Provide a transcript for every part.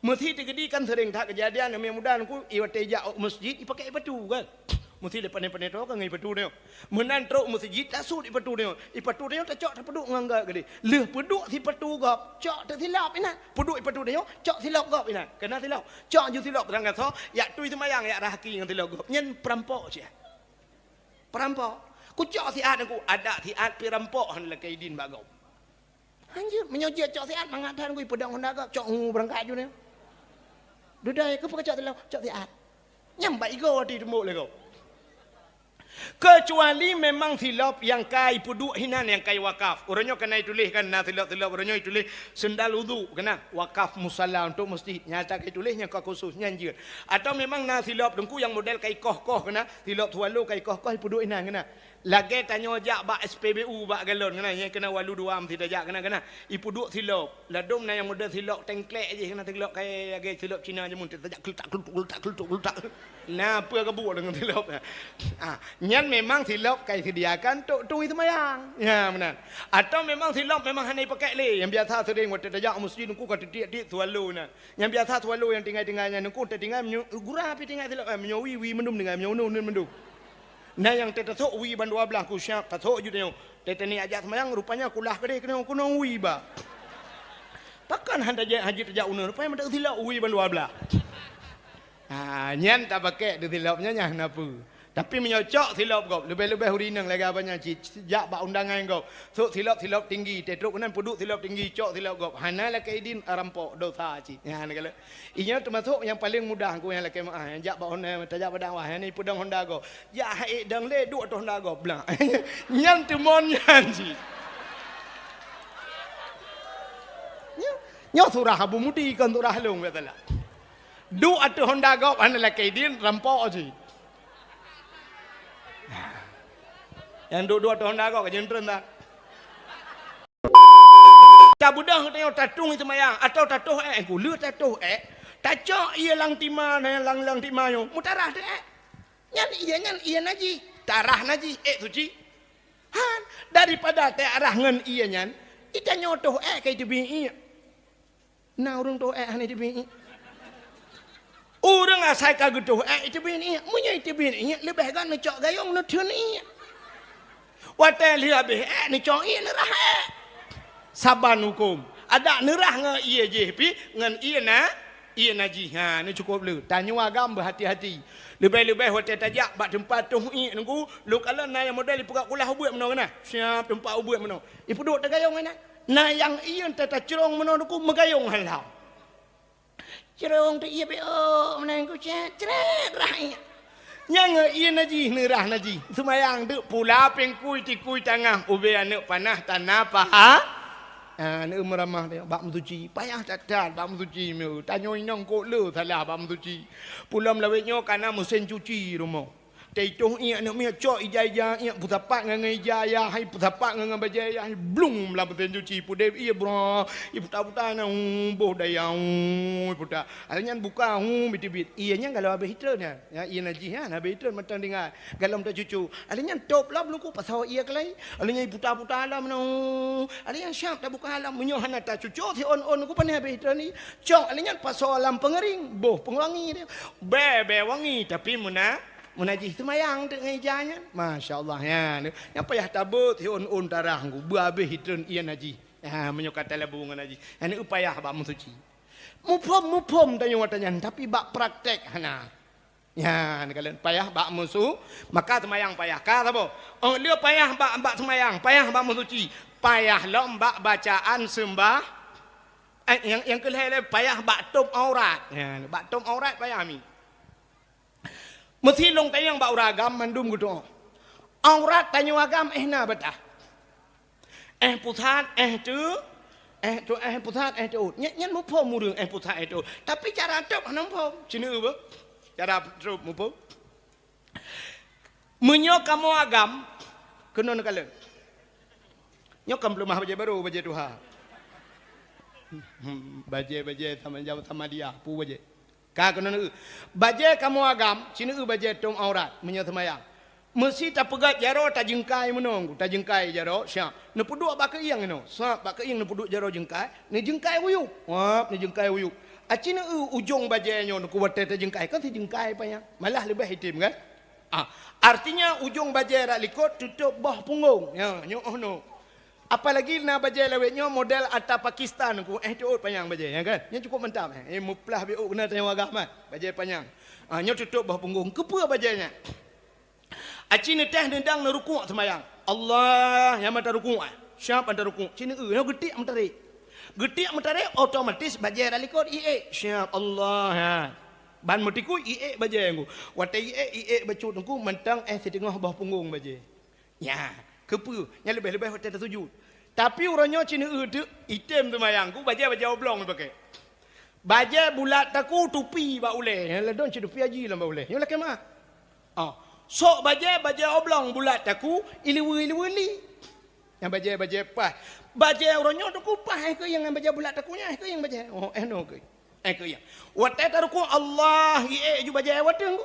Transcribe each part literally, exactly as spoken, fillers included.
Meusi teukeudi kan seuréng that keujadian, aneuk muda nyoe i watée jak u meuseujid, i pakék i patu kan. Meusi lé pané-pané toe ka ngon i patu nyoe. Meunan trok meuseujid, tasut i patu nyoe. I patu nyoe tacok tapeuduek ngon gop keudeh. Lheueh peuduek si patu gop, cok teusilop inan. Peuduek i patu nyoe, cok silop gop inan. Keunan silop. Cok ju silop teuh gasoe, jak tui seumayang, jak rahaki ngon silop gop. Nyan peurampok siat. Peurampok. Kucok siat ku, adak siat pih rampok hana lakée idin bak gop. Hanjeuet, meunyoe jeuet cok siat mangat that ngui peudong honda gop, cok hu beurangkat ju nyoe. Dudai, keupeue kacok silop? Cok siat. Nyang bak igoe watée teumbok lé gop. Keucuali memang silop nyang ka ipeuduek hinan nyang ka iwakaf. Uroe nyoe kana ituléh kan, na silop-silop uroe nyoe ituléh seundal udhu kana, wakaf musala untuk meuseujid. Nyata ka ituléh nyang ka khusus nyan jeuet. Atau memang na silop teungku nyang model ka ikoh-koh kana, silop swallow ka ikoh-koh ipeuduek hinan kana. Lagée tanyoe jak bak S P B U bak galon keunan, nyang keunan walu dua meusti tajak keunan, keunan. Ipeuduek silop. Ladom na nyang model silop tengklek jih keunan, silop kayée lagée silop Cina jameun, tajak keuletak, keuletuk, keuletak, keuletuk, keuletak. Na peue ka buet deungon silop. Ah, nyan memang silop ka iseudiakan tok tui seumayang. Ya, meunan. Atau memang silop memang hana ipakék lé. Nyang biasa seuring watée tajak u meuseujid nyan ka titiek-tiek swallow nyan. Nyang biasa swallow nyang tinggai-tinggai nyan nyan ka tatinggai meunyoe gura pih tinggai silop, eh, meunyoe wie, wie mandum tinggai, meunyoe uneuen, uneuen mandum. Na nyang teutasok wie ban dua blaih ku siap tasok ju tanyoe. Teuh teunie ajak seumayang, rupanya kulah keudeh keunong-keunong wie ba. Pakon han tajak hajat tajak uneuen, rupanya meudak silop wie ban dua blaih. Ha, nyan tapakék teuh silop nyan nyang na peue. Tapi meunyoe cok silop gop, leubeh-leubeh ureueng inong lagée abang nyan cit, jak bak undangan gop. Sok silop-silop tinggi, teuh trok keunan peuduek silop tinggi, cok silop gop. Hana lakée idin, rampok, dosa cit. Nyan kala. Inyoe teumasok nyang paleng mudah ku nyang lakée meu'ah, nyang jak bak honda, tajak bak dakwah, nyang ipeudong honda gob. Jak hai dong lé duek ateueh honda gob blah. Nyan teumon nyan cit. Nyoe, nyoe surah Abu Mudi kon surah lôn biasalah. Duek ateueh honda gob hana lakée idin rampok cit. Nyang duek-duek ateueh honda gob ka jeuntreun dah. Tabeudôh tanyoe tatueng seumayang atawa tatoh ék, gula tatoh ék, tacok ié lam tima, lam, lam tima nyoe, meutarah teuh ék. Nyan ié nyan ié najih, tarah najih, ék suci. Han, daripada tarah ngon ié nyan, itanyoe toh ék ka iteubiet ié. Na ureuëng toh ék hana iteubiet ié. Ureuëng asai ka geutoh ék iteubiet ié. Meunyoe iteubiet ié, leubeh gét neucok gayong neutheun ié. Watée lheueh habéh ék neucok ié neurah ék. Saban huköm. Adak neurah ngon ié jih pih ngon ié na, ié najih. Ha, nyoe cukôp le. Tanyoe agam beuhati-hati. Leubeh-leubeh watée tajak bak teumpat toh ié nunggu, lôn kalon na nyang model ipeugah kulah ubeuet meunoe keunan. Siab teumpat ubeuet meunoe. Ipeuduek tagayong inan. Na nyang ié teuh tacrong meunoe nunggu meugayong halam. Crong teuh ié beok meunan kucét, crét rah ié. Nyang ié najih neurah najih. Seumayang deuk pula péng kui tikui tangah ubé aneuëk panah tana paha. Ah, aneuëk meuramah teuh bak meusuci. Payah that-that bak meusuci meu. Tanyoe inong kok le salah bak meusuci. Pulom lawét nyoe kana meusén cuci rumoh. Teuh itoh ié aneuëk miet cok ija-ija ié peusapat ngon, ngon ija ayah, hai peusapat ngon, ngon bajée ayah, hai blung lam meusén cuci pudeb ié bra, iputa-puta na, uh, boh daya, uh, iputa. Alheuh nyan buka, uh, biteubiet. Ié nyan galom habéh itreun nyan. Ya, ié najih nyan habéh itreun mantong tinggai. Galom tacucu. Alheuh nyan top lom luku pasoe ié keulai. Alheuh nyan iputa-puta lom na, uh. Alheuh nyan siab tabuka lom. Meunyoe hana tacucu si on-on luku pané habéh itreun ni. Cok alheuh nyan pasoe lam peungeuring. Boh peungewangi dia. Bée-bée wangi tapi meuna Meunajih seumayang teuk ngon ija nyan. Masya Allah, nyan. Nyang payah tabeuet si ôn-ôn tarah ngku, beuhabéh itreun ié najih. Ha, meunyoe ka talabu ngon najih. Nyan payah bak meusuci. Muphom-muphom tanyoe watée nyan, tapi bak praktek hana. Nyan, kalon payah bak meusu-, maka seumayang payah. Ka saboh. Oh, le payah bak, bak seumayang, payah bak meusuci. Payah lom bak bacaan seumbah. Eh, nyang, nyang keu lhée le payah bak tôb aurat. Nyan, bak tôb aurat payah mi. Meusilong tanyong bak ureuëng agam mandum geutu'oh. Aurat tanyoe agam éh na bataih. Éh pusat, éh teu, éh tu, éh pusat, éh teuôt. Nyan, nyan muphom ureuëng éh pusat, éh teuôt. Tapi cara tôb hana muphom. Cina beuh. Cara tôb muphom. Meunyoe kamoe agam, keunoe neukalon. Nyoe kan peuleumah bajée barô, bajée tuha. Hmm, bajée-bajée sama jaweueb sama dia, peue bajée. Ka keunoe neueu. Bajée kamoe agam, ci neueu bajée tôb aurat, meunyoe seumayang. Meusi tapeugét jaroe tajeungkai meunoe, tajeungkai jaroe, siap. Neupeuduek bak keuieng inoe, siap bak keuieng neupeuduek jaroe jeungkai, neujeungkai uyueb. Wab, neujeungkai uyueb. Aci neu ujong bajée nyoe ku watée teujengkai, kan sijeungkai panyang. Malah leubeh item kan? Ah, artinya ujong bajée rot likot tutôp boh punggong. Ya, nyoe oh no. Apalagi na bajée lawét nyoe model ata Pakistan ku, eh, teuôt panyang bajée, ya kan? Nyoe cukup mantap, eh. Eh, muplah biôk keunan tanyoe agam, eh. Bajée panyang. Ah, nyoe tutôp boh punggong. Keupeue bajée nyan? Aci neutéh neudang neurukuk seumayang. Allah, nyang mata rukuk, eh. Siap mata rukuk. Ci neu, nyoe geutiek meutarek. Geutiek meutarek, otomatis bajée rot likot iék. Siap Allah, ha. Ban meutikui iék bajée ngu. Watée iék, iék bacut ngu, mantong eh siteungoh boh punggong bajée. Nya, keupeue? Nyan leubeh-leubeh watée tasujut. Tapi uroe nyoe ci neu teuk, item seumayang ku, bajée-bajée oblong ipaké. Bajée bulat taku tupi bak ulée. Nyan ladôm ci tupi haji lam bak ulée. Nyoe lakée meuah. Oh, sok bajée, bajée oblong bulat taku, ileue-ileue li. Nyang bajée, bajée paih. Bajée uroe nyoe taku paih, eh, keu nyang bajée bulat taku nyan, eh, keu nyang bajée. Oh, eh, no keu. Eh, keu nyang. Watée tarukuk Allah, iék ju bajée watée ngu.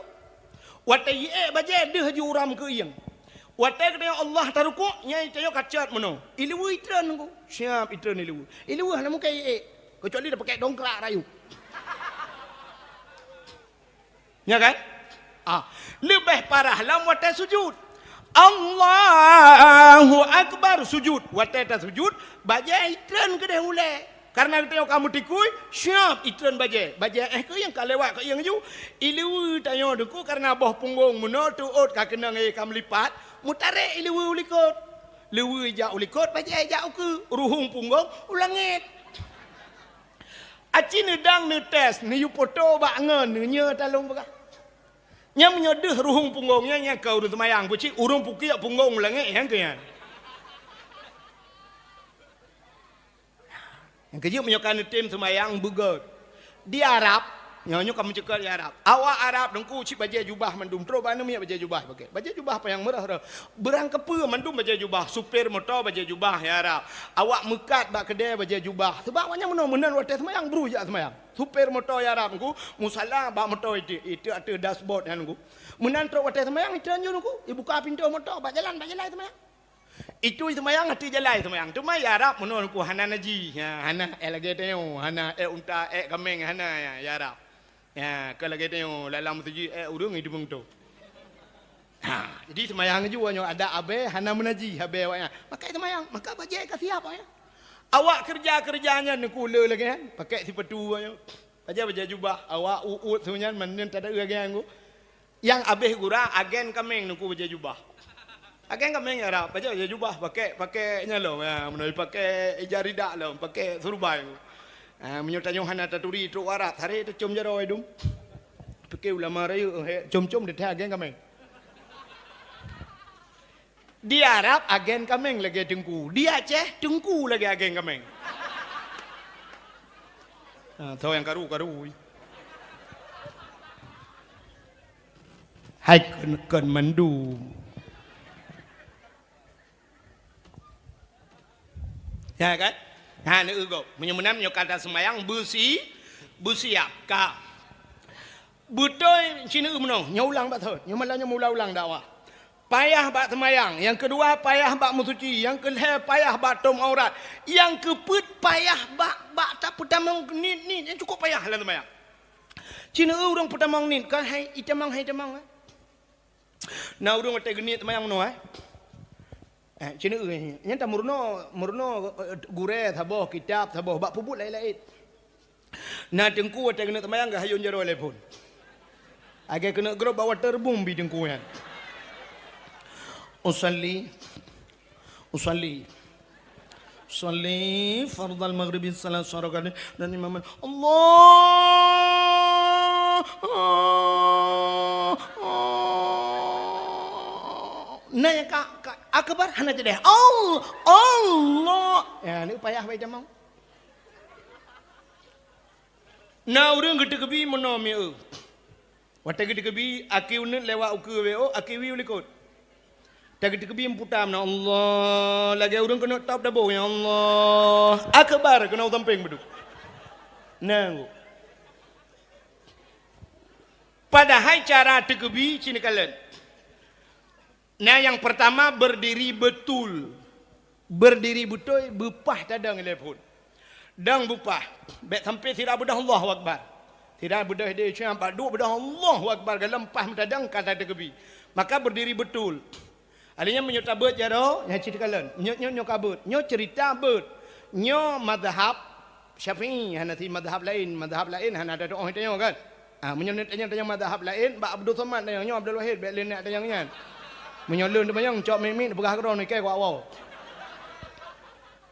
Watée iék bajée deuh ju uram keu nyang. Watée geutanyoe Allah tarukuk, nyang tanyoe kacot meunoe. Ileue itreun ngu. Siap itreun ileue. Ileue hana mungken iék. Kecuali tapaké dongkrak rayu. Nya kan? Ah, leubeh parah lam watée sujut. Allahu Akbar sujut. Watée tasujut, bajée itreun keudeh ulée. Karena geutanyoe ka meutikui, siap itreun bajée. Bajée eh keu nyang ka lewat keu nyang ju. Ileue tanyoe teuk karena boh punggong meunoe teuôt ka keunong eh ka meulipat, meutarek ileue u likot. Leue jak u likot, bajée jak u keue, ruhueng punggong u langét. Aci neudang neutés, neuyue poto bak ngon, neunyoe talong peugah. Nyang meunyoe deuh ruhueng punggong nyan, nyan ka ureuëng seumayang, peucit ureuëng pukiek punggong u langét nyan keu nyan. Nyang keujeuet meunyoe ka neutem seumayang beugét. Di Arab, nyoe, nyoe ka meucukot di Arab. Awak Arab teungku cit bajée jubah mandum, trok bak aneuk miet bajée jubah pakai. Bajée jubah panyang meurah-rah. Beurang keupeue mandum bajée jubah, supir moto bajée jubah ya Arab. Awak meukat bak keudée bajée jubah. Sebab awak nyan meunoe meunan watée seumayang bru jak seumayang. Supir moto ya Arab ngu, musala bak moto itu, itu ateueh dashboard nyan ngu. Meunan trok watée seumayang itu anjur ngu, ibuka pintoe moto bak jalan, bak jalan seumayang. Itu seumayang ateueh jalan seumayang. Teuma ya Arab meunoe ngu hana naji, ha, hana eh lagée tanyoe, hana eh unta, eh kaméng, hana ya, ya Arab. Ya, ka lagée tanyoe, lam meuseujid, eh, ureuëng hidup beutôi. Ha, jadi seumayang ju nyoe ada abée hana meunaji, abée awaknyan. Maka seumayang, maka bajée ka siap awaknyan. Awak keureuja-keureuja nyan neukule lagée nyan, pakai sipatu awaknyan. Bajée-bajée jubah, awak uôt seunyan mandum tada lagée nyan. Nyang abéh gura agen kaméng neukue bajée jubah. Agen kaméng Arab, bajée, bajée jubah pakai, pakai nyang lom, ya, meunyoe pakai ija ridak lom, pakai surban. Ah, meunyoe tanyoe hana taturi trok warat, hari tacom jaroe dum. Pike ulama rayeuk, he, com-com di agen kaméng. Di Arab agen kaméng lagée teungku, di Aceh teungku lagée agen kaméng. Ah, tho nyang karu-karu. Hai kon, kon mandum. Ya kan? Ha, neugob. Meunyoe meunan, meunyoe ka taseumayang, beusi, beusiap. Ka. Beutôi, sineuk meunoe. Nyoe ulang bak thon. Nyoe malam nyoe ulang-ulang dakwah. Payah bak seumayang. Nyang keudua, payah bak meusuci. Nyang keulhée, payah bak tom aurat. Nyang keupeuet, payah bak, bak tapeutamong nit-nit. Nyang cukup payah lam seumayang. Sineuk ureuëng peutamong nit, kan hai itamong, hai itamong, eh? Na ureuëng watée geuniet seumayang meunoe, eh? Eh, sineuk, eh, nyan tameurunoe, meurunoe, eh, gurée saboh, kitab saboh, bak peubuet laén-laén. Na teungku watée geuniet seumayang geuhayôn jaroe lé phon. Lagée keuneuk grob bak waterboom bi teungku nyan. Usalli. Usalli. Usalli fardal maghribi salasa rakaat dan imam Allah. Nah, nyang ka, ka akbar hana jadi. Allah, Allah. Ya, ni payah baca mau. Na ureuëng geuteukebi meunoe mieu. Watée geuteukebi, aki uneut lewat ukeue W O, aki wi u likot. Watée geuteukebi meuputa meunan, Allah, lagée ureuëng keuneuk top dabong, ya Allah. Akbar keunoe sampéng beudôh. Nanggu. Padahai cara teukebi cit neukalon. Nah, nyang peurtama berdiri betul. Berdiri beutôi, beupah tadong lé phon. Dang bupah, bèk sampai sira beudôh Allahu Akbar. Sira beudôh di Islam, bak duek beudôh Allahu Akbar, galom pah meutadang ka tateukeubie. Maka berdiri betul. Alèh nyan meunyoe tabeuet jaroe, nyan cit kalon. Nyoe, nyoe, nyoe kabeuet. Nyoe cerita beuet. Nyoe mazhab Syafi'i, hana si mazhab laén. Mazhab laén hana ada doa tanyoe kan. Ah, meunyoe tanyoe, tanyoe mazhab laén, bak Abdul Somad tanyoe, nyoe Abdul Wahid, bèk lé nak tanyoe nyan. Meunyoe lôn teumanyong, cok miet-miet, peugah keudroe, nike kuak woe.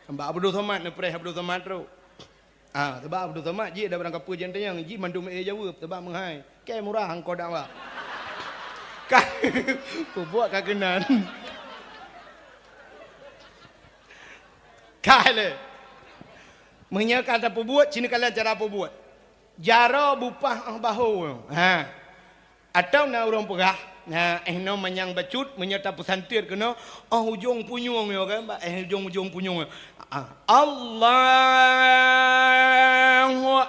Bak Abdul Somad, neupreh Abdul Somad trok. Ah, sebab Abdul Somad jih ada barang kapeue jeuet tanyong, jih mandum ék jaweueb, sebab meuhai. Kèe murah angkot dakwah. Ka, peubuet ka keunan. Ka lé. Meunyoe ka tapeubuet, sini kalian cara peubuet. Jaroe bupah 'oh bahô. Ha. Atawa na ureueng peugah, na, eh, noe manyang bacut, meunyoe tapeusantet keunoe, 'oh ujong punyueng nyoe kan, bak, eh, ujong-ujong punyueng nyoe. Ah, Allahu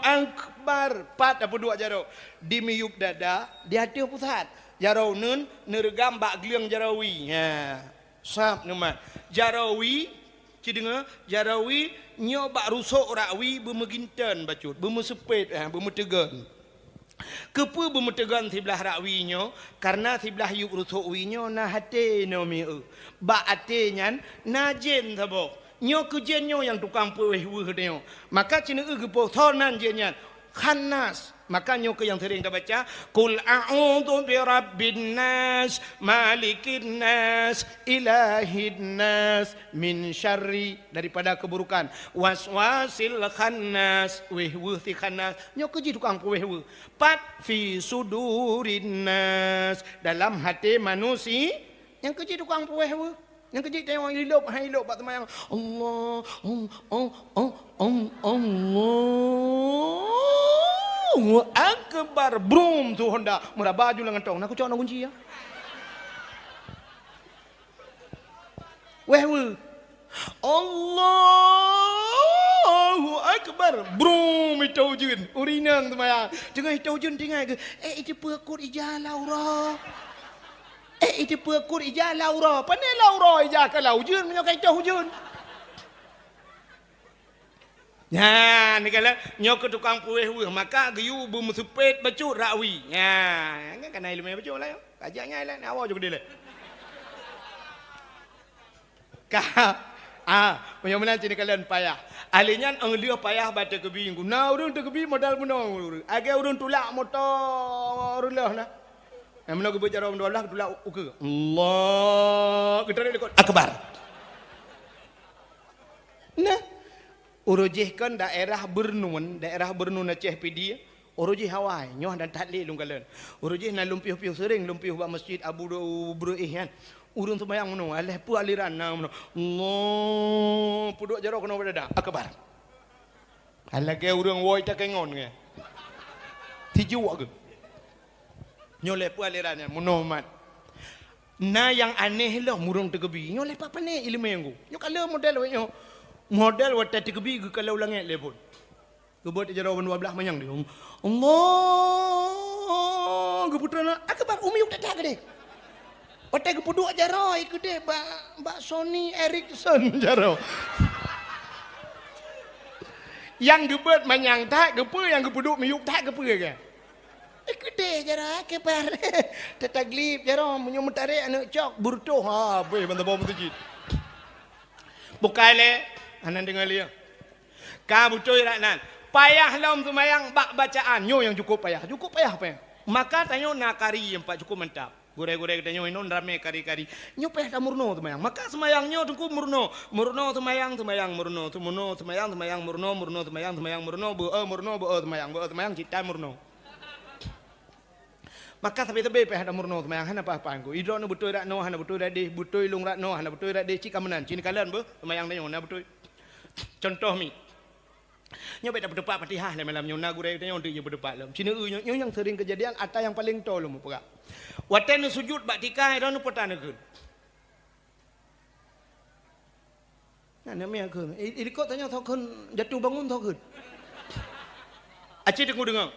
Akbar. Pat tapeuduek jaroe. Di miyueb dada, di ateueh pusat. Jaroe uneuen, neureugam bak gleueng jaroe wie. Ha. Sab neumat. Jaroe wie, ci deungoe, jaroe wie, nyoe bak rusok rak wie beumeuginton bacut, beumeuseupet, ha, beumeuteugon. Keupeue beumeutegon siblah rak wie nyoe? Kareuna siblah yueb rusok wie nyoe na até nyoe mieu. Bak até nyan na jén saboh. Nyoe keu jén nyoe nyang tukang peuwéh weueh tanyoe. Maka sineuk geupoh soe nan jén nyan? Khannas. Maka nyoe keuh nyang sering tabaca, "Qul a'udzu birabbin nas, malikin nas, ilahin nas, min syarri," daripada keburukan, "waswasil khannas," wéh weueh si khannas. Nyoe keuh jih tukang peuwéh weueh. Pat fi sudurin nas, dalam até manusia. Nyang keuh jih tukang peuwéh weueh. Nyang keuh jih tanyoe ilop, hai ilop bak seumayang. Allah, Allah, Allah, Allah, Allah, Allahu Akbar. Brum, su honda. Meuraba ju lam gantong. Na kucok na kunci ya. Wéh weueh. Allahu Akbar. Brum, itô ujeuen. Ureueng inong seumayang. Teungoh itô ujeuen tinggai geuh. Eh, iteupeue kot ija lam uroe. Eh, iteupeue kot ija lam uroe. Pane lam uroe ija ka lam ujeuen, meunyoe ka itô ujeuen. Nyan, ni kala, nyoe keuh tukang peuwéh weueh, maka geuyue beumeuseupet bacut rak wie. Nyan, kan kana ileumèe bacut lah, yo. Kajak nyan lah, nyawa ju keudeh lé. Ka, ah, meunyoe meunan cit ni kalian payah. Ahli nyan 'oh lheueh payah bak teukeubie. Na ureueng teukeubie modal bunoe. Agak ureueng tulak moto reuloh na. Nah, meunyoe geubeuet jaroe dua belah, tulak ukeue. Allah, geutarék likot. Akbar. Nah, uroe jih kan daerah Beureunuen, daerah Beureunuen Aceh Pidie, uroe jih awai, nyoe dan that lé lôn kalon. Uroe jih na lôn piôh-piôh seuring, lôn piôh bak masjid Abu Breueh nyan. Ureueng seumayang meunoe, alah peue aliran na meunoe. Allah, peuduek jaroe keunoe bak dada. Akbar. Lagèe ureueng woe takengon nyan. Tijuek geuh. Nyoe lé peue aliran nyan, meunoe mat. Na nyang aneh lom ureueng teukeubie. Nyoe lé pat pané ileumèe nyoe. Nyoe ka lheueh model wéh nyoe. Model watèe teukeubie geukalon langèt lé phôn. Geubeuet jaroe ban dua blah manyang di. Allah, geupeutrön akbar, u miyueb that-that keudeh. Watèe geupeuduek jaroe keudeh bak, bak Sony Ericsson jaroe. Nyang geubeuet manyang that, keupeue nyang geupeuduek miyueb that, keupeue kah? Eh, keudeh jaroe, akbar. Tataglib jaroe, meunyoe meutarek aneuk cok, beureutoh, ha, beh, ban saboh meuseujid. Bukai lé, hana deungoe lé. Ka beutôi rak nan. Payah lom seumayang bak bacaan. Nyoe nyang cukôp payah. Cukôp payah, payah. Maka tanyoe na kari nyang pat cukôp mantap. Gurèe-gurèe geutanyoe inong ramè kari-kari. Nyoe payah tameurunoe seumayang. Maka seumayang nyoe teungku meurunoe. Meurunoe seumayang, seumayang meurunoe. Seumayang, seumayang meurunoe, meurunoe seumayang, seumayang meurunoe. Beu-e meurunoe, beu-e seumayang. Beu-e seumayang cit tan meurunoe. Maka sabe-sabe payah tameurunoe seumayang, hana paih-paih ku. Idroe nyoe beutôi rak noe, hana beutôi rak deh, beutôi lôn rak noe, hana beutôi rak deh, cit ka meunan. Cit ni kalon beuh, seumayang tanyoe na beutôi. Contoh mi. Nyoe bèk tapeuteupat Fatihah lé malam nyoe, na gurèe tanyoe teuk nyang peuteupat lom. Cit neu nyoe, nyoe nyang sering keujadian, ata nyang paleng toe lom mupeugah. Watèe neusujut bak tika, droeneuh peue tan neukheun. Nah, namiet kheun. I, i likot tanyoe soe kheun jatuh bangun soe kheun. Aci teungku deungoe.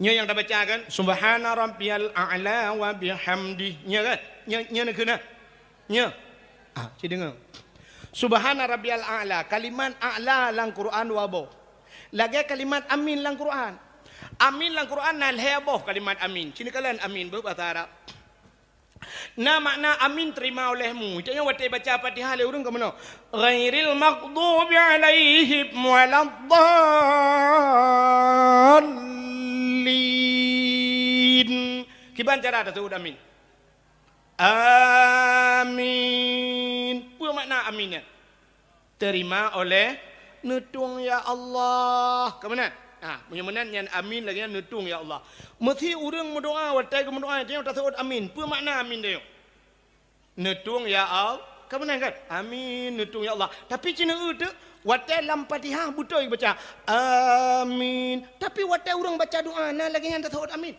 Nyoe nyang tabaca kan, "Subhana rabbiyal a'la wa bihamdi." Nyoe kan? Nyoe, nyoe neukheun nah. Nyoe. Ah, ci deungoe. Subhana rabbiyal a'la, kalimat a'la lam Quran dua boh. Lagèe kalimat amin lam Quran. Amin lam Quran na lhèe boh kalimat amin. Ci neukalon amin beuh basa Arab. Na makna amin, terima olehmu. Itu nyan watèe baca Fatihah lé ureueng ka meunoe. Ghairil maghdubi alaihim waladdallin. Kiban cara taseuôt amin? Amin. Peue makna amin nyan? Terima oleh neutueng ya Allah. Ka meunan? Ha, meunyoe meunan nyan amin lagèe nyan neutueng ya Allah. Meusi ureueng meudoa, watèe geumeudoa, tanyoe taseuôt amin. Peue makna amin tanyoe? Neutueng ya Allah. Ka meunan kan? Amin, neutueng ya Allah. Tapi ci neueu teuk, watèe lam Fatihah beutôi baca amin. Tapi watèe ureueng baca doa, na lagèe nyan taseuôt amin.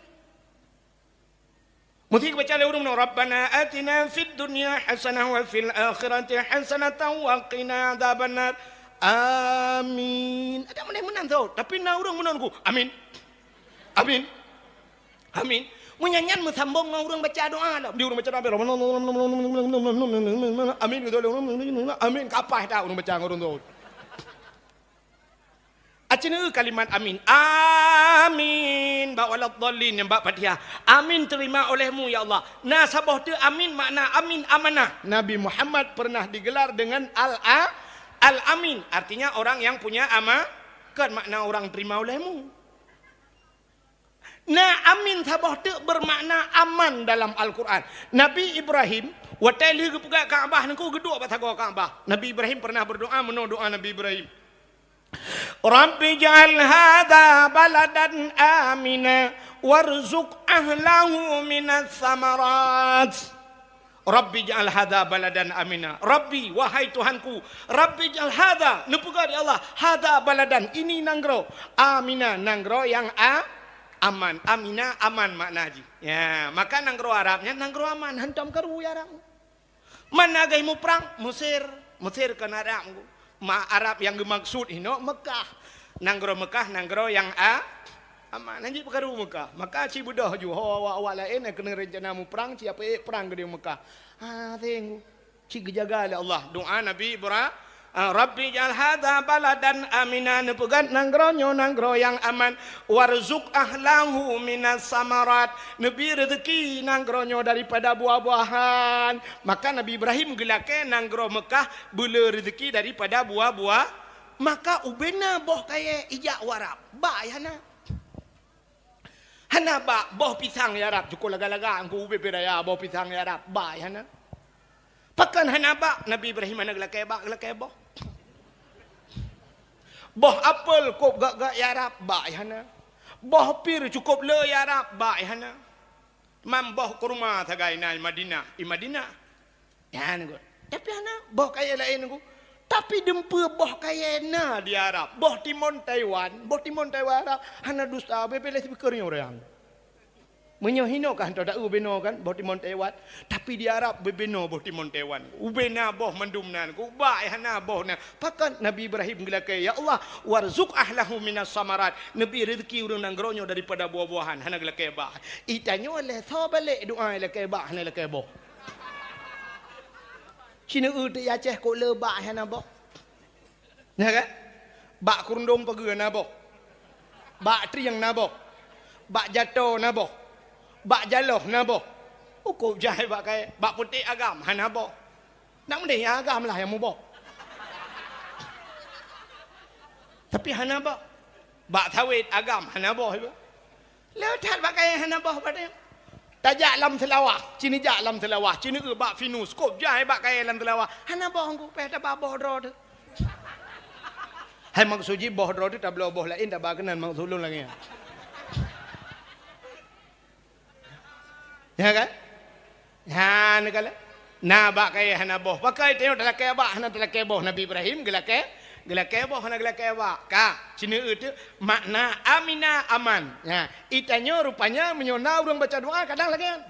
Meusti geubaca lé ureueng meunoe, "Rabbana atina fid dunya hasanah wa fil akhirati hasanatan wa qina adzabannar." Amin. Adak meunan-meunan tho, tapi na ureueng meunoe ngon, "Amin. Amin. Amin." Meunyan nyan meusambong ngon ureueng baca doa lom. Di ureueng baca doa, "Amin." Amin. Ka paih that ureueng baca ngon ureueng tho. Aci neueu kalimat amin. Amin. Bak waladdallin nyang bak Fatihah. Amin terima olehmu, ya Allah. Na saboh teuk amin makna amin amanah. Nabi Muhammad pernah digelar dengan Al-, A-, Al-Amin. Artinya orang yang punya ama-, kan makna orang terima olehmu. Na amin saboh teuk bermakna aman dalam Al-Quran. Nabi Ibrahim, watèe lheueh geupeugah Ka'bah nyan, geuduek bak sagoe Ka'bah. Nabi Ibrahim pernah berdoa, meunoe doa Nabi Ibrahim. "Rabbi ij'al hadza baladan amina warzuq ahlahu minas samarat." "Rabbi ij'al hadza baladan amina." Rabbi, wahai Tuhanku. "Rabbi ij'al hadza," neupeugah di Allah, "hadza baladan," ini nanggroe, "amina," nanggroe nyang a-, aman. Amina, aman makna jih. Ya, maka nanggroe Arab nyan nanggroe aman, hantom karu ya Arab. Man na geuh muprang, Mesir. Mesir kon Arab. Ma Arab nyang geumaksud inoe Mekah. Nanggroe Mekah, nanggroe nyang a-, aman. Nyan jih peukaru Mekah. Maka ci beudôh ju ho awak-awak laén nyang keuneuk rencana muprang, ci apeuék prang keudéh Mekah. Ha, tengok. Ci geujaga lé Allah. Doa Nabi Ibra-, Ah, "Rabbi ij'al hadza baladan amina," neupeugah nanggroe nyoe nanggroe nyang aman, "warzuq ahlahu minas samarat," neubi reuzeuki nanggroe nyoe daripada buah-buahan. Maka Nabi Ibrahim geulakée nanggroe Meukah beuleu reuzeuki daripada buah-buah. Maka ubena boh kayée ijak u Arab, bak hana. Hana bak boh pisang ya Rab, cukôp laga-laga Teungku ubé-bé raya boh pisang ya Rab, bak hana. Pakon hana bak, Nabi Ibrahim hana geulakée bak, geulakée boh. Boh apel kôb gak-gak ya Rab, bak hana. Boh pir cukôp le ya Rab, bak hana. Mam boh kurma sagai na i Madinah, i Madinah. Nyan Teungku. Tapi hana boh kayée laén Teungku. Tapi dumpeue boh kayée na di Arab. Boh timon Taiwan, boh timon Taiwan Arab hana dusta, beubeuleh sipikeue nyoe ureuëng. Meunyoe hinoe ka hantom taeu bubena kan, boh timon Taiwan. Tapi di Arab bubena boh timon Taiwan. Ubena boh mandum nan. Teungku bak hana boh na. Pakon Nabi Ibrahim geulakée, "Ya Allah, warzuq ahlahu minas samarat." Neubi reuzeuki ureuëng nanggroe nyoe daripada buah-buahan. Hana geulakée bak. Itanyoe lé soe balek doa lakée bak hana lakée boh. Ci neueu teuk i Aceh kôb le bak hana boh. Nyan kan? Bak keurundong pageue na boh. Bak trieng na boh. Bak jato na boh. Bak jaloh na boh. Ukôb jai bak kayée, bak putéh agam hana boh. Nak meudeh nyang agam lah nyang muboh. Tapi hana boh. Bak sawét agam hana boh iba. Le that bak kayée hana boh bak tanyoe. Tajak lam Seulawah, ci neujak lam Seulawah, ci neueu bak Pinus, kôb jai bak kayée lam Seulawah. Hana boh Teungku, pih taba boh droe teuh. Hai maksud jih boh droe teuh tabloe boh laén taba keunan maksud lôn lagée nyan. Ya kan? Ha, neukalon. Na bak kayée hana boh. Pakon tanyoe talakée bak, hana talakée boh. Nabi Ibrahim geulakée, geulakée boh, hana geulakée bak. Ka, ci neueu teuk makna amina aman. Ya, itanyoe rupanya meunyoe na ureuëng baca doa kadang lagée nyan.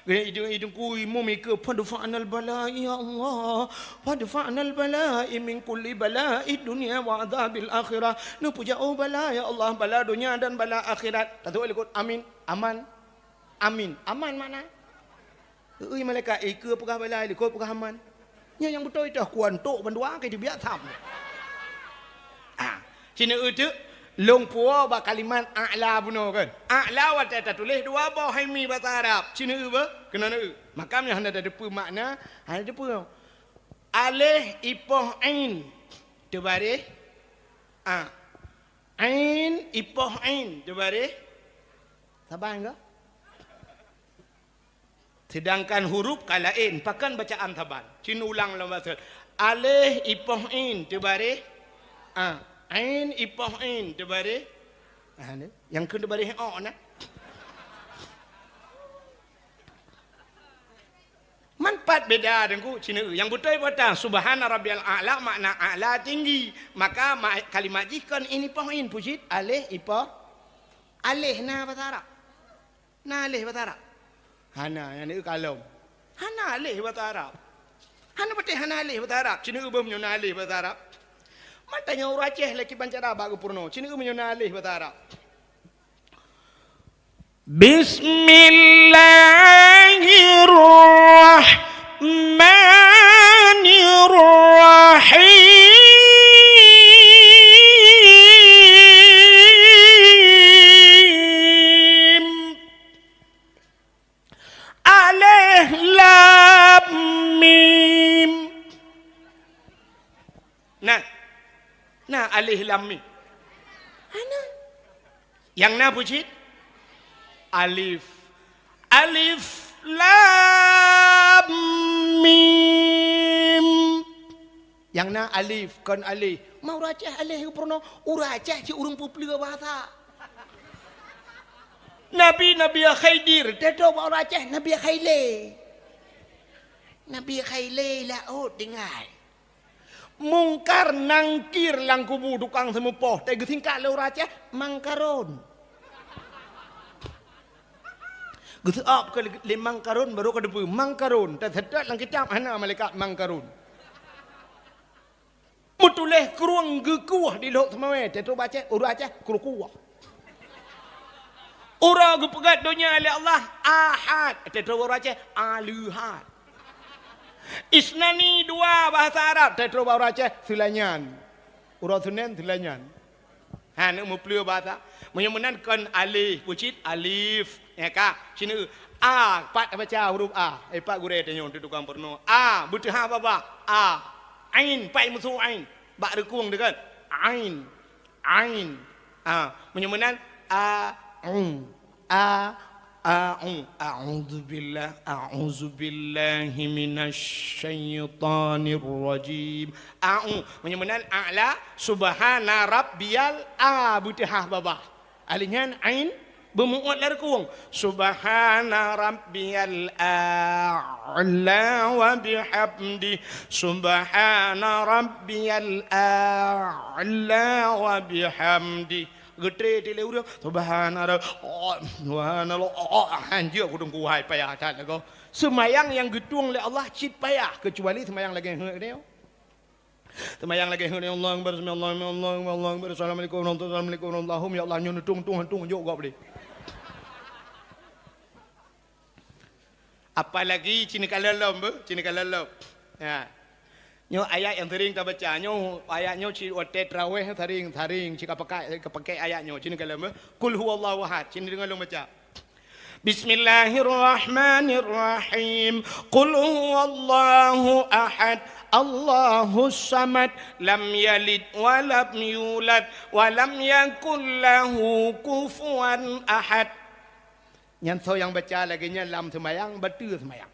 Idung-idung kui mumike, "Fadfa'nal bala, ya Allah. Fadfa'nal bala min kulli bala'i dunya wa adzabil akhirah." Neupeujak, "Oh bala, ya Allah, bala donya dan bala akhirat." Tatuek likot, "Amin." Aman. Amin. Aman makna. Ui malaikat, "Eh, keu peugah bala, likot peugah aman." Nyoe nyang beutôi toh kuantok bandua ke dibiak tham. Ah, sineuk teuk lôn puwoe bak kalimat a'la bunoe kan. A'la watée tatuléh dua boh hai mi basa Arab. Sineuk beuh, keunoe neuk. Maka meunyoe hana tateupeue makna, hana tateupeue. Aléh ipoh ain teubaréh a. Ain ipoh ain teubaréh saban ka? Sedangkan huruf ka laén, pakon bacaan saban. Cit ulang lom bacut. Aléh ipoh ain teubaréh a. Ain ipoh ain teubaréh. Ah, ni. Nyang kheun teubaréh o na. Man pat beda Teungku, sineuk. Nyang beutôi peue ta, subhana rabbiyal a'la makna a'la tinggi. Maka ma-, kalimat jih kon ain ipoh ain, peue cit aléh ipoh. Aléh na basa Arab. Na aléh basa Arab? Hana, nyang neuk kalon. Hana aléh basa Arab. Hana patéh hana aléh basa Arab. Sineuk beuh meunyoe na aléh basa Arab. Mata nyoe ureueng Aceh lé kiban cara bak geupeurunoe. Sineuk beuh meunyoe na aléh basa Arab. Bismillahirrahmanirrahim. Alif lam mim. Nah. Nah, alif lam mim. Hana. Nyang na peue cit? Alif. Alif lam mim. Nyang na alif, kon aléh. Ma ureueng Aceh aléh geupeurunoe, ureueng Aceh cit ureueng peupleue bahasa. Nabi, Nabi Khidir, teutoe bak ureueng Aceh, Nabi Khailé. Nabi Khailé laôt tinggai. Mungkar Nangkir lam kubu tukang seumeupoh, teugeusingkat lé ureueng Aceh, Mangkarun. Geuseu'ab keu lé Mangkarun, barô ka teupeue, Mangkarun, teuseutôt lam kitab hana malaikat Mangkarun. Meutuléh krueng geukueh di Lhok Seumawé, teutoe bak Aceh, ureueng Aceh, krueng kueh. Uroe geupeugét donya lé Allah, Ahad, teutoe ureueng Aceh, Aleuhad. Isnani dua bahasa Arab, teutoe bak ureueng Aceh, Seulanyan. Uroe Seunén, Seulanyan. Ha, neuk meupleue bahasa. Meunyoe meunan kon aléh, peue cit alif. Ya ka, sineuk a, pat baca huruf a. Eh, pat gurée tanyoe di tukang peurunoe. A, beuteuha babah. A. Ain, pat meusu ain. Bak reukung teuh kan. Ain. Ain. A, meunyoe meunan a, u. A, a'u, a'udzubillah, a'udzubillahi minasy-syaithanir rajim. A'u, meunyoe meunan a'la, subhana rabbiyal a, beuteuha babah. Alif nyan ain, beumu'ot lam reukung. Subhana rabbiyal a'la wa bihamdi. Subhana rabbiyal a'la wa bihamdi. Geutré lé ureueng, subhanallah, oh, subhanallah, oh, hanjeuet kudong kuhai payah that lagoe. Seumayang nyang geutueng lé Allah cit payah, keucuali seumayang lagée heuet nyoe. Seumayang lagée heuet nyoe, Allahu Akbar, sami Allahu liman, Allahu Akbar, Allahu Akbar, assalamualaikum warahmatullahi wabarakatuh, assalamualaikum warahmatullahi wabarakatuh, ya Allah, nyoe neutueng-tueng hantueng jok gob lé. Apalagi cit neukalon lom beuh, cit neukalon lom. Ya. Nyoe ayat nyang sering tabaca. Nyoe ayat nyoe cit watée tarawéh sering, sering cit kapakai, kapakai ayat nyoe. Cit neukalon beuh. Qul huwallahu ahad. Cit neudeungoe lôn baca. Bismillahirrahmanirrahim. Qul huwallahu ahad. Allahus samad. Lam yalid wa lam yulad. Wa lam yakul lahu kufuwan ahad. Nyan soe nyang baca lagée nyan lam seumayang, bateue seumayang.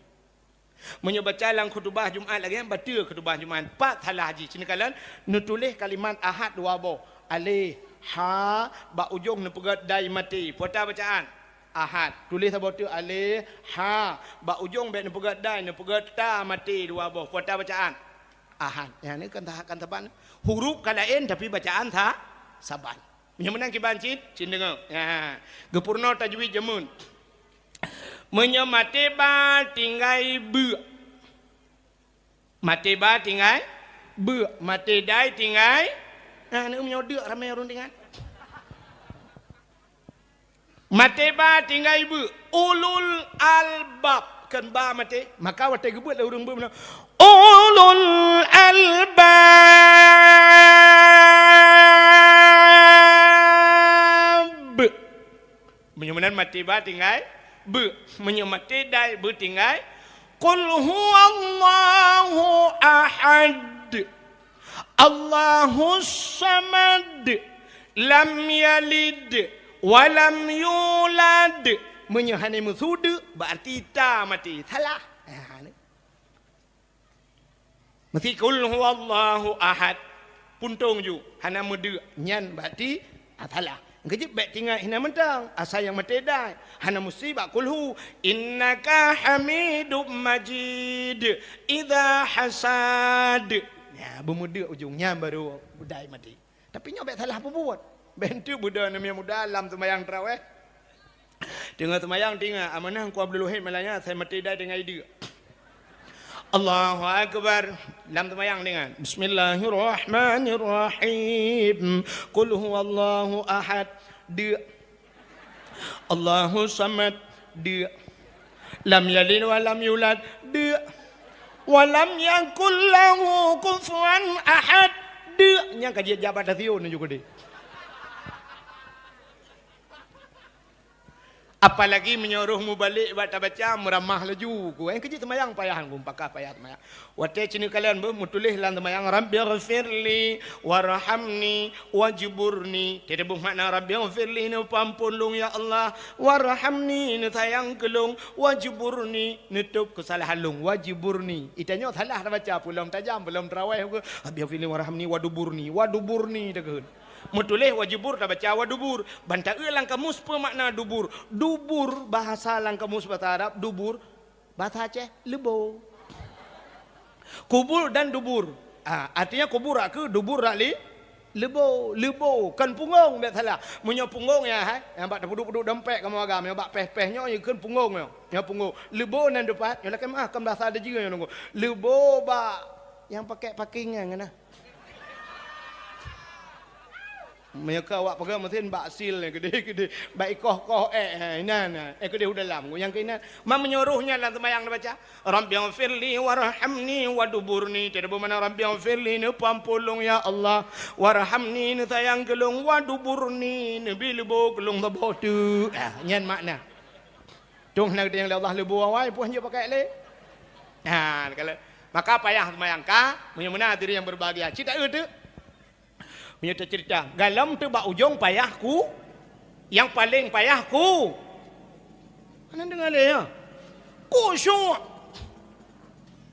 Meunyoe baca lam khutubah Jumat lagée nyan, bateue khutubah Jumat. Pat salah jih, cit neukalon, neutuléh kalimat ahad dua boh. Aléh, ha, bak ujong neupeugét dai maté. Peue ta bacaan? Ahad. Tuléh saboh teuk aléh, ha, bak ujong bék neupeugét dai, neupeugét ta maté dua boh. Peue ta bacaan? Ahad. Nyan kan ta-, kan saban. Huruf ka laén, tapi bacaan sa-, saban. Meunyoe meunan kiban cit, cit deungoe. Ha. Geupeurunoe tajwid jameun. Meunyoe maté ba tinggai beuk. Maté ba tinggai beuk, maté dai tinggai. Nah, ni meunyoe deuk ramé ureueng tinggai. Maté ba tinggai beuk, ulul albab, kon ba maté. Maka watée geubeuet lé ureueng beuk meunan, Ulul albab. Meunyoe meunan maté ba tinggai beu. Meunyoe maté dai beu tinggai. Qul huwallahu ahad. Allahus samad. Lam yalid wa lam yulad. Meunyoe hana meusu deuk, berarti ta maté. Salah. Ha, ni. Meusti qul huwallahu ahad. Puntông ju, hana meudeuk. Nyan berarti, ah, salah. Keujeuet bèk tinggai hina mantong, asai nyang maté dai. Hana meusti bak qul hu. Innaka hamidum majid. Idza hasad. Nya, beumeudeuk ujong. Nyan baru dai maté. Tapi nyoe bèk salah peubuet. Bèk enteuk beudoa aneuk muda lam seumayang tarawih. Teungoh seumayang, teungoh amanah Teungku Abdul Wahid malam nyan, asai maté dai teungoh ideuk. Allahu Akbar. Lam seumayang teungoh. Bismillahirrahmanirrahim. Qul huwallahu ahad. Deuk. Allahu samad. Deuk. Lam yalid wa lam yulad. Deuk. Wa lam yakul lahu kufuwan ahad. Deuk. Nyang ka jijak bak stasiun nyoe keudéh. Apalagi meunyoe roh mubalek bak tabaca, meuramah laju ku. Eh, keujeuet seumayang payah, ku pakah payah seumayang. Watèe ci neukalon beuh meutuléh lam seumayang, "Rabbighfirli warhamni wajburni." Teudeubeuh makna, "Rabbighfirli," neupeuampôn lôn, ya Allah, "warhamni," neusayang keu lôn, "wajburni," neutôb keusalahan lôn, "wajburni." Itanyoe salah tabaca, peulom tajam, peulom tarawih, "Rabbighfirli warhamni waduburni," waduburni takheun. Meutuléh wajubur tabaca wadubur. Ban taeu lam kamus peue makna dubur. Dubur bahasa lam kamus bahasa Arab, dubur bahasa Aceh, leubo. Kubur dan dubur. Ah, artinya kubur rak keu, dubur rak li, leubo, leubo, kon punggong, bèk salah. Meunyoe punggong ya, hai, nyang bak tapeuduek-peuduek dompet kamoe agam, nyang bak péh-péh nyoe, nyoe kon punggong nyoe. Nyoe punggong. Leubo nan depan, nyoe lakèe meuah, kon bahasa Dejeu nyoe nunggu. Leubo bak nyang pakèk paking nyan, nyan nah. Meunyoe ka awak peugah meusen bak sil nyan keudéh-keudéh, bak ikoh-koh ék, ha, inan, ha, ék keudéh u dalam, nyang keu inan. Man meunyoe roh nyan lam seumayang neubaca, "Rabbighfirli warhamni waduburni." Teudeubeuh makna, "Rabbighfirli," neupeuampôn lôn ya Allah, "warhamni," neusayang keu lôn, "waduburni," neubi leubo keu lôn saboh teuk. Ah, nyan makna. Dong hana geutanyong lé Allah leubo awai, peue han jeuet pakai lé. Nah, kalau maka payah seumayang ka, meunyoe meunan hadirin yang berbahagia. Cit taeu teuk. Meunyoe teuceurita, galom teuk bak ujong payah ku, nyang paleng payah ku. Hana deungoe lé, ya? Khusyuk.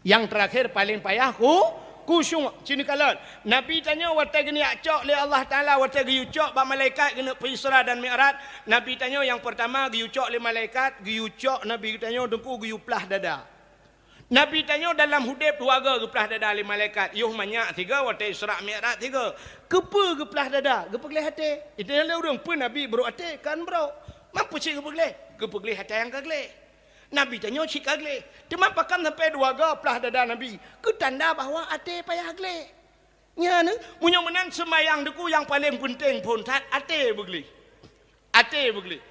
Nyang teurakhir paleng payah ku, khusyuk. Ci neukalon. Nabi tanyoe watèe geunyak cok lé Allah Taala, watèe geuyue cok bak malaikat geuneuk peuisra dan mi'raj. Nabi tanyoe nyang peurtama geuyue cok lé malaikat, geuyue cok Nabi tanyoe teungku geuyue plah dada. Nabi tanyoe dalam udép dua goe geuplah dada lé malaikat, yoh manyak sigoe watèe Isra Mi'raj sigoe. Keupeue geuplah dada? Geupeugleh até. Itanyong lé ureueng, "Peue Nabi brok até?" Kan brok. Man peue cit geupeugleh? Geupeugleh atra nyang ka gleh. Nabi tanyoe cit ka gleh. Teuma pakon sampai dua goe plah dada Nabi? Keu tanda bahwa até payah gleh. Nyan, meunyoe meunan seumayang teungku nyang paleng peunteng phôn that até beugleh. Até beugleh.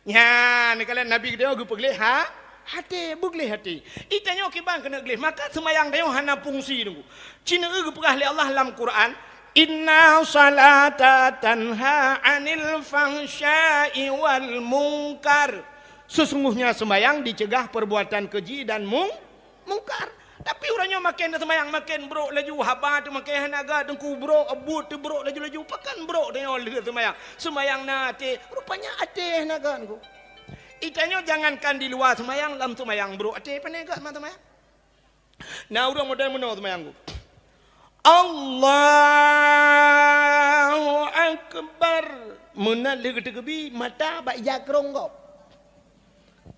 Nyan, neukalon Nabi geutanyoe geupeugleh ha, até, beugleh até. Itanyoe kiban keuneuk gleh, maka seumayang tanyoe hana fungsi teungku. Ci neueu geupeugah lé Allah lam Quran, "Inna salata tanha 'anil fahsya'i wal munkar." Sesungguhnya seumayang dicegah perbuatan keji dan mung-, mungkar. Tapi uroe nyoe maken seumayang maken brok laju, haba teuh maken hana gèt, teungku brok, buet teuh brok laju-laju. Pakon brok tanyoe lheueh seumayang? Seumayang na até, rupanya até hana gèt teungku. Itanyoe jangankan di luwa seumayang, lam seumayang brok até, pane gèt ma seumayang. Na ureueng model meunoe seumayang teungku. Allahu Akbar. Meunan lheueh geuteukeubi, mata bak ija krông gob.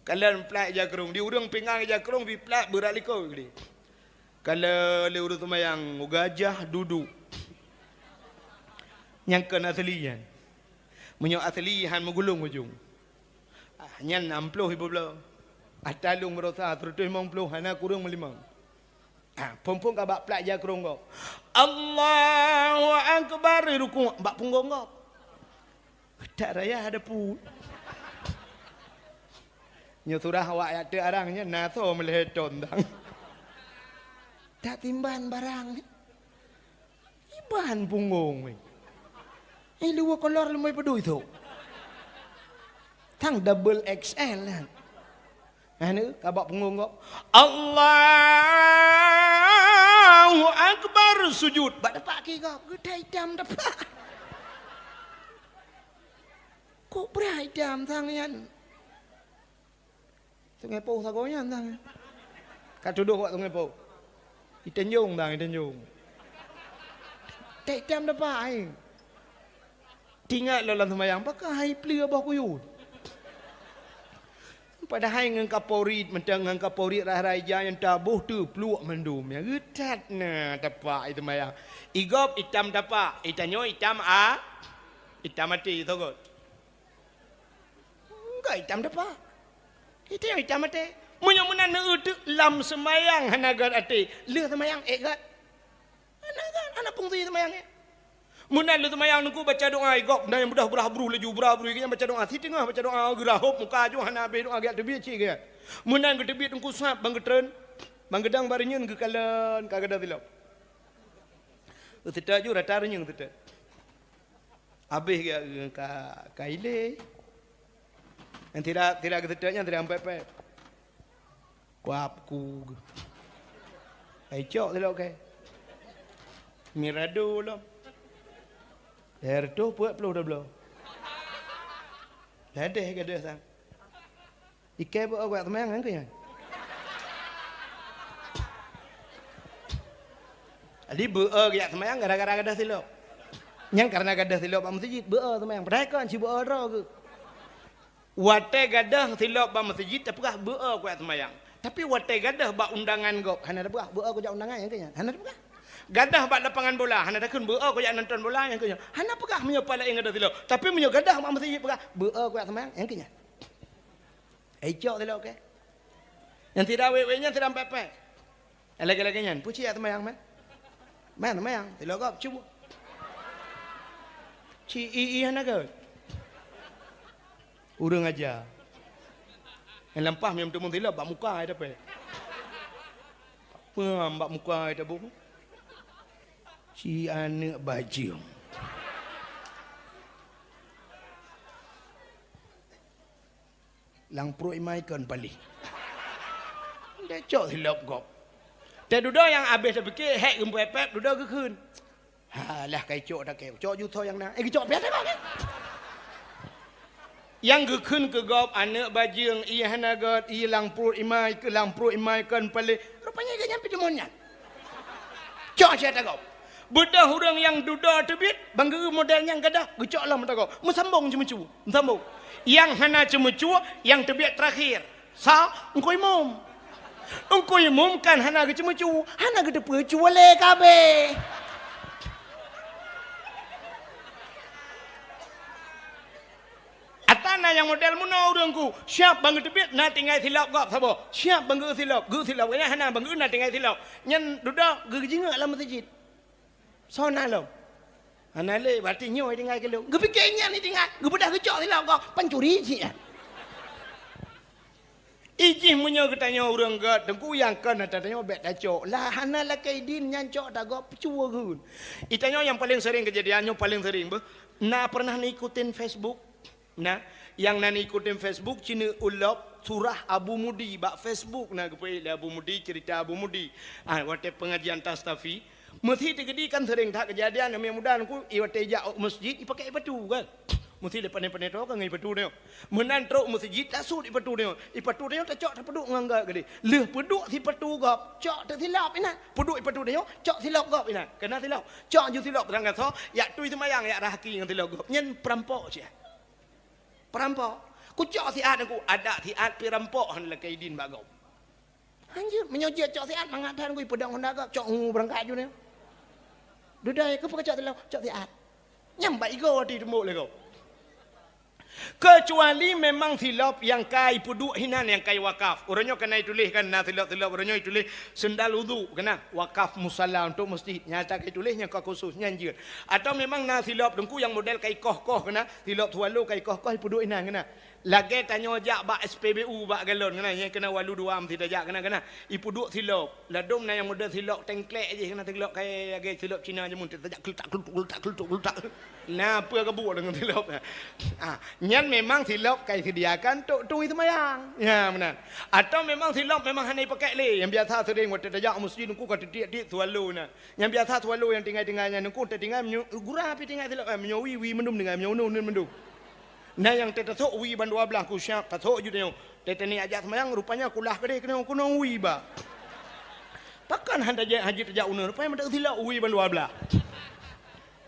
Kalon plat ija krông, di ureueng pingan ija krông, bi plat beurat likot geude. Kalon lé ureueng seumayang, gajah dudu. Nyang kon asli nyan. Meunyoe asli han meugulong ujong. Ah, nyan nam ploh ibu bloe. Ata lôn meurosa seratus limong ploh, hana kureueng meulimong. Ah, phon-phon ka bak plat ija krông gob. Allahu Akbar, rukuk bak punggong gob. Tak raya ada pun. Nyoe surah awak yak teuk arang nyan na soe meulhèe thon dang. Tak timban barang ni. Iban punggong ni. Ini dua kolor lemai pedui tu. Tang double X L kan. Anu, kabak punggong kok. Allahu Akbar, sujud. Bak depak ki kok. Geutai itam depak. Kok berai itam tangan. Sungai Poh sagoe nyan tang. Ka tudoh wak Sungai Poh. Itenjong tang, itenjong. Tek tam dapat ai. Tingat lom lam sembayang, pakah hai pleue boh kuyun. Padahai ngon kaporit, mantong ngon kaporit rai-rai ija nyang taboh teupluek mandum. Ya geutat na tapak i sembayang. Igop itam tapak, itanyoe itam a, itam até sogot. Enggak itam depa. Itu yang itam até. Meunyoe meunan neueu teuk lam seumayang hana gét até, lheueh seumayang ék gét. Hana gét, hana fungsi seumayang ék. Meunan lheueh seumayang nungku baca doa igop, na nyang beudoh beurah bruh laju, beurah bruh nyang baca doa, siteungoh baca doa geurahop muka ju hana habéh doa gét teubiet cit gét. Meunan geuteubiet nungku sab bang geutreun, bang geudang bak reunyeun geukalon ka gadôh silop. Seutôt ju rata reunyeun seutôt. Habéh geuh ka, ka ilée. Nyang tidak, tidak geuseutôt nyan tidak ampép-pép. Kuab ku geuh. Ai cok silop kée. Mirado lom. Lhèe reutôh peuet ploh dua bloe. Ladeh gadôh sang. Ikée beu-e kujak seumayang nyan keuh nyan. Jadi beu-e kujak seumayang gara-gara gadôh silop. Nyan kareuna gadôh silop bak meuseujid, beu-e seumayang. Padahai kon ci beu-e droe geuh. Watée gadôh silop bak meuseujid, tapeugah beu-e kujak seumayang. Tapi watée gadôh bak undangan gob, hana tapeugah beu-e kujak undangan nyan keuh nyan. Hana tapeugah. Gadôh bak lapangan bola, hana takheun beu-e kujak nonton bola nyan keuh nyan. Hana peugah meunyoe paleng gadôh silop. Tapi meunyoe gadôh bak meuseujid peugah beu-e kujak seumayang nyan keuh nyan. Ai cok silop kée. Nyang tidak wék-wék nyan tidak ampép-pép. Nyang lagée-lagée nyan, peue cit jak seumayang, man? Man seumayang, silop gob, cuba. Ci i i hana gét. Ureuëng aja. Nyang lampah meuteumé silop bak muka ai dapée. Peue bak muka ai taboh. Ci aneuëk bajeueng. Lam pruet imai kon paléh. Deh cok silop gob. Teududoe nyang habéh tapike hék geumpepet dudoe geukheun. Halah kai cok takée, cok jutho nyang na. Eh geucok piah takok kan. Nyang geukheun keu gob aneuëk bajeueng, ié hana gét, ié lam pruet imai, keu lam pruet imai kon paléh. Rupanya geuh nyan pih deumon nyan. Cok siat tagob. Beudôh ureuëng nyang dudoe teubiet, bang geu model nyang gadôh, geucok lom tagob. Meusambong ceumeucue, meusambong. Nyang hana ceumeucue, nyang teubiet teurakhir. Sa, Engku Imum. Engku Imum kan hana geuceumeucue, hana geuteupeue cue lé kabéh. Ata na nyang model meunoe ureuëng ku, siap bang geuteubiet na tinggai silop gob saboh. Siap bang geu silop, geu silop. Nyan hana bang geu na tinggai silop. Nyan dudoe geujingeuk lam meuseujid. Soe na lom? Hana lé, berarti nyoe tinggai keu lôn. Geupike nyan tinggai, geubeudôh geucok silop gob, pancuri cit nyan. Ijih meunyoe geutanyoe ureuëng gét, teungku nyang kon ata tanyoe bék tacok. Lah hana lakée idin nyan cok tagob cue geuh. Itanyoe nyang paleng sering keujadian nyoe paleng sering beuh. Na pernah neuikutin Facebook? Na, nyang na neuikutin Facebook ci neuulop surah Abu Mudi bak Facebook na geupeuék lé Abu Mudi, cerita Abu Mudi. Ah, watée pengajian Tastafi, Meusi teukeudi kan sering that keujadian aneuk muda nungku, i watée jak u meuseujid, ipakée ipatu kan. Meusi lé pané-pané toe ka ngon ipatu nyoe. Meunan trok meuseujid, tasut ipatu nyoe. Ipatu nyoe tacok tapeuduek ngon gét geude. Lheueh peuduek sipatu gob, cok teusilop inan. Peuduek ipatu nyoe, cok silop gob inan. Keunan silop. Cok ju silop rang gasoe, yak tui seumayang, yak rahaki ngon silop gob. Nyan peurampok cit. Peurampok. Kucok siat nungku, adak siat pih rampok han lakée idin bak gob. Hanjeuet, meunyoe jeuet cok siat mangat that ngui peudong honda gob, cok ngu beurangkat ju nyoe. Dudoe, keupeue kacok teuloh, cok siat. Nyang bak igoe di teumbok lé gob. Keucuali memang silop nyang ka ipeuduek hinan nyang ka iwakaf. Uroe nyoe ka na ituléh kan, na silop-silop uroe nyoe ituléh sendal udhu, keunan wakaf musala untuk masjid. Nyang ka ituléh nyang ka khusus, nyan jeuet. Atau memang na silop teungku nyang model ka ikoh-koh keunan, silop swallow ka ikoh-koh ipeuduek hinan keunan. Lagèe tanyoe jak bak S P B U bak galon keunan, nyang keunan walu dua meusti tajak keunan, keunan. Ipeuduek silop. Ladôm na nyang model silop tengklek jih, keunan silop kaya lagèe silop Cina jameun, tajak kletak, kletuk, kletak, kletuk, kletak. Na peue ka buet deungon silop nyan. Ah, nyan memang silop ka iseudiakan tok tui seumayang. Ya, meunan. Atau memang silop memang hana ipakék lé. Nyang biasa seuring watèe tajak u meuseujid teungku ka titiek-tiek swallow na. Nyang biasa swallow nyang tinggai-tinggai nyan teungku, tatinggai meunyoe gura pih tinggai silop, eh, meunyoe wie, wie mandum tinggai, meunyoe uneun, uneun mandum. Na nyang teutasok wie ban dua blaih ku siap tasok ju tanyoe. Teuh tani ajak seumayang rupanya kulah keudeh keunoe, keunoe wie ba. Pakon han tajak haji tajak uneun, rupanya meuteuk silop wie ban dua blaih.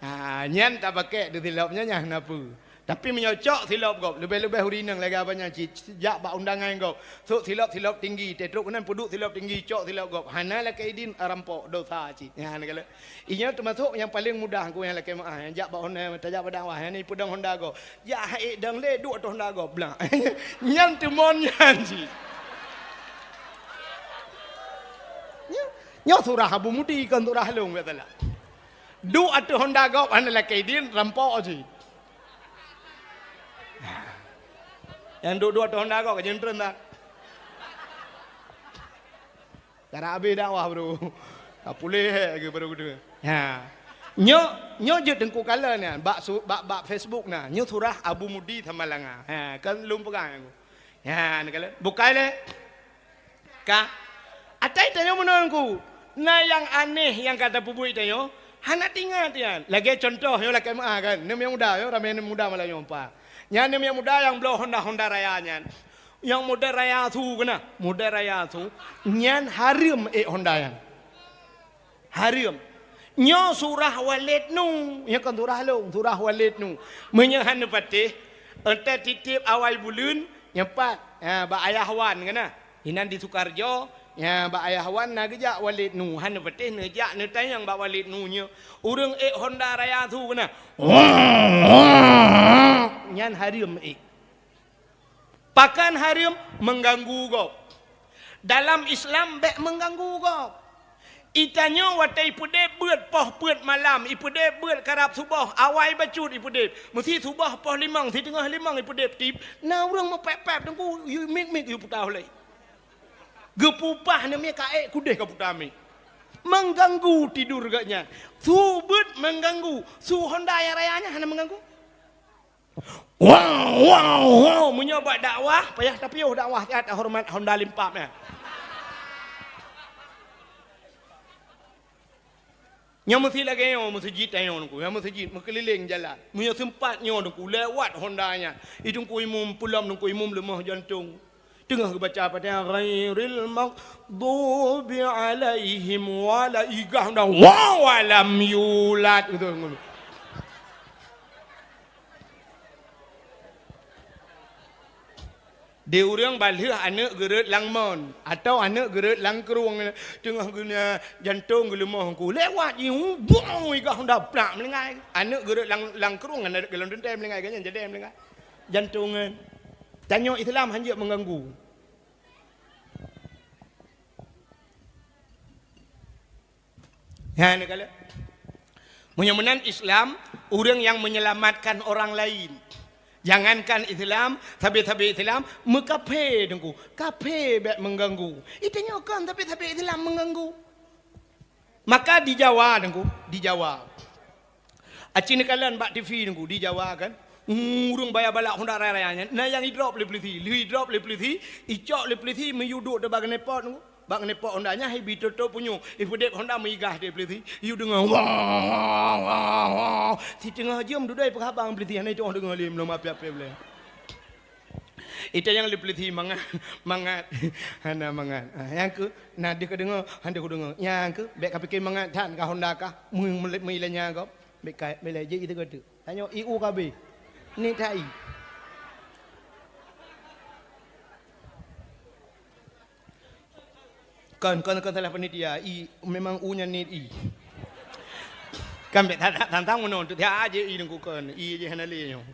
Ha, nyan tapakék di silop nyan nyang na peue. Tapi meunyoe cok silop gob, leubeh-leubeh ureueng inong lagèe abang nyan cit, jak bak undangan gob. Sok silop-silop tinggi, teuh trok keunan peuduek silop tinggi, cok silop gob. Hana lakèe idin, rampok, dosa cit. Nyan kala. Inyoe teumasok nyang paleng mudah ku nyang lakèe meu'ah, nyang jak bak Honda, tajak bak dakwah, nyang ipeudong Honda gob. Jak hai dong lé duek ateueh Honda gob blah. Nyan teumon nyan cit. Nyoe, nyoe surah Abu Mudi kon surah lôn, biasalah. Duek ateueh Honda gob hana lakèe idin, rampok cit. Nyang duek-duek ateueh Honda gob ka jeuntreun dah. Cara habéh dakwah, bro. Ka puléh lagi baru geude. Ha. Nyoe, nyoe jeuet teungku kalon nyan bak su-, bak, bak Facebook na. Nyoe surah Abu Mudi Samalanga. Ha, kan lôn peugah nyan. Ha, ni kalon. Bukai lé. Ka. Atai tanyoe meunan ku. Na nyang aneh nyang ka tapeubuet tanyoe. Hana teuingat nyan. Lagèe contoh nyoe lakèe meu'ah kan. Neum nyang muda nyoe, ramé neum muda malam nyoe empat. Nyan neum nyang muda nyang bloe Honda, Honda Raya nyan. Nyang model Raya su keunan, model Raya su, nyan hareuem ék Honda nyan. Hareuem. Nyoe surah Walid Nu, nyoe kon surah lôn, surah Walid Nu. Meunyoe hana patéh, eunteuk titip awai buleuen, nyoe pat, ha, bak Ayah Wan keunan. Inan di Sukarjo, nyan bak Ayah Wan na geujak Walid Nu, hana patéh neujak neutanyong bak Walid Nu nyoe. Ureueng ék Honda Raya su keunan. Nyan hareuem ék. Pakon hareuem? Meuganggu gob. Dalam Islam bèk meuganggu gob. Itanyoe watèe ipeudép beuet poh peuet malam, ipeudép beuet karab suboh, awai bacut ipeudép. Meusi suboh poh limong, siteungoh limong ipeudép tip, na ureueng meupép-pép teungku, yue mik-mik yue puta ulèe. Geupeu upah neumi ka ék kudeh ka puta mik. Meuganggu tidur geuh nyan. Su beuet meuganggu, su Honda nyang raya nyan hana meuganggu. Wow, wow, wow. Meunyoe bak dakwah, payah tapiôh dakwah siat horeumat Honda limpap nyan. Nyoe meusi lagèe nyoe meuseujid nyoe teungku, nyoe meuseujid meukeulileng jalan. Meunyoe seumpat nyoe teungku lewat Honda nyan. Itu teungku imum peulom teungku imum leumoh jantong. Teungoh geubaca Fatihah, ghairil maghdubi alaihim wala, igah dah, wow, walam yulad. Gitu. Di ureueng balheueh aneuk geureuet lam mon, atau aneuk geureuet lam krueng, teungoh geunya jantong geuleumoh ku. Lewat jih, bong, igah dah plak meulinggai. Aneuk geureuet lam, lam krueng, aneuk geulom teuntèe meulinggai, geunya jadi meulinggai. Jantong nyan. Tanyoe Islam hanjeuet meuganggu. Nyan kala. Meunyoe meunan Islam, ureueng nyang menyelamatkan orang lain. Jangankan Islam, sabe-sabe Islam, meukafé teungku. Kafé bèk meuganggu. Itanyoe kon sabe-sabe Islam meuganggu. Maka di Jawa teungku, di Jawa. Aci neukalon bak T V teungku, di Jawa kan. Ureueng baya balak Honda raya-raya nyan, na nyang idrop lé peulisi, lheueh idrop lé peulisi, icok lé peulisi meuyue duek teubak keuneupot teungku. Bak keuneupot Honda nyan, hai bi toto punyueng, ipeudép Honda meugah di peulisi, yue deungoe, wah, wah, wah, wah. Siteungoh jeuem dudoe peuhaba ngon peulisi, hana itu'oh deungoe lé, meulom api-api boleh. Ita nyang lé peulisi mangat, mangat, hana mangat. Ah, nyang keu, na deuh ka deungoe, han deuh ku deungoe. Nyang keu, bèk ka pike mangat that ka Honda kah, meu-, meu-, meulanya gob. Bèk ka, bèk lé, jeuet itu ka tu. Tanyoe i u ka abéh. Ni that i. Kon, kon, kon salah panitia. I, memang u nyan niet i. Kan bèk that, that, tantang meunoe, tu tiap aja i deungku kon. I je hana lé nyoe.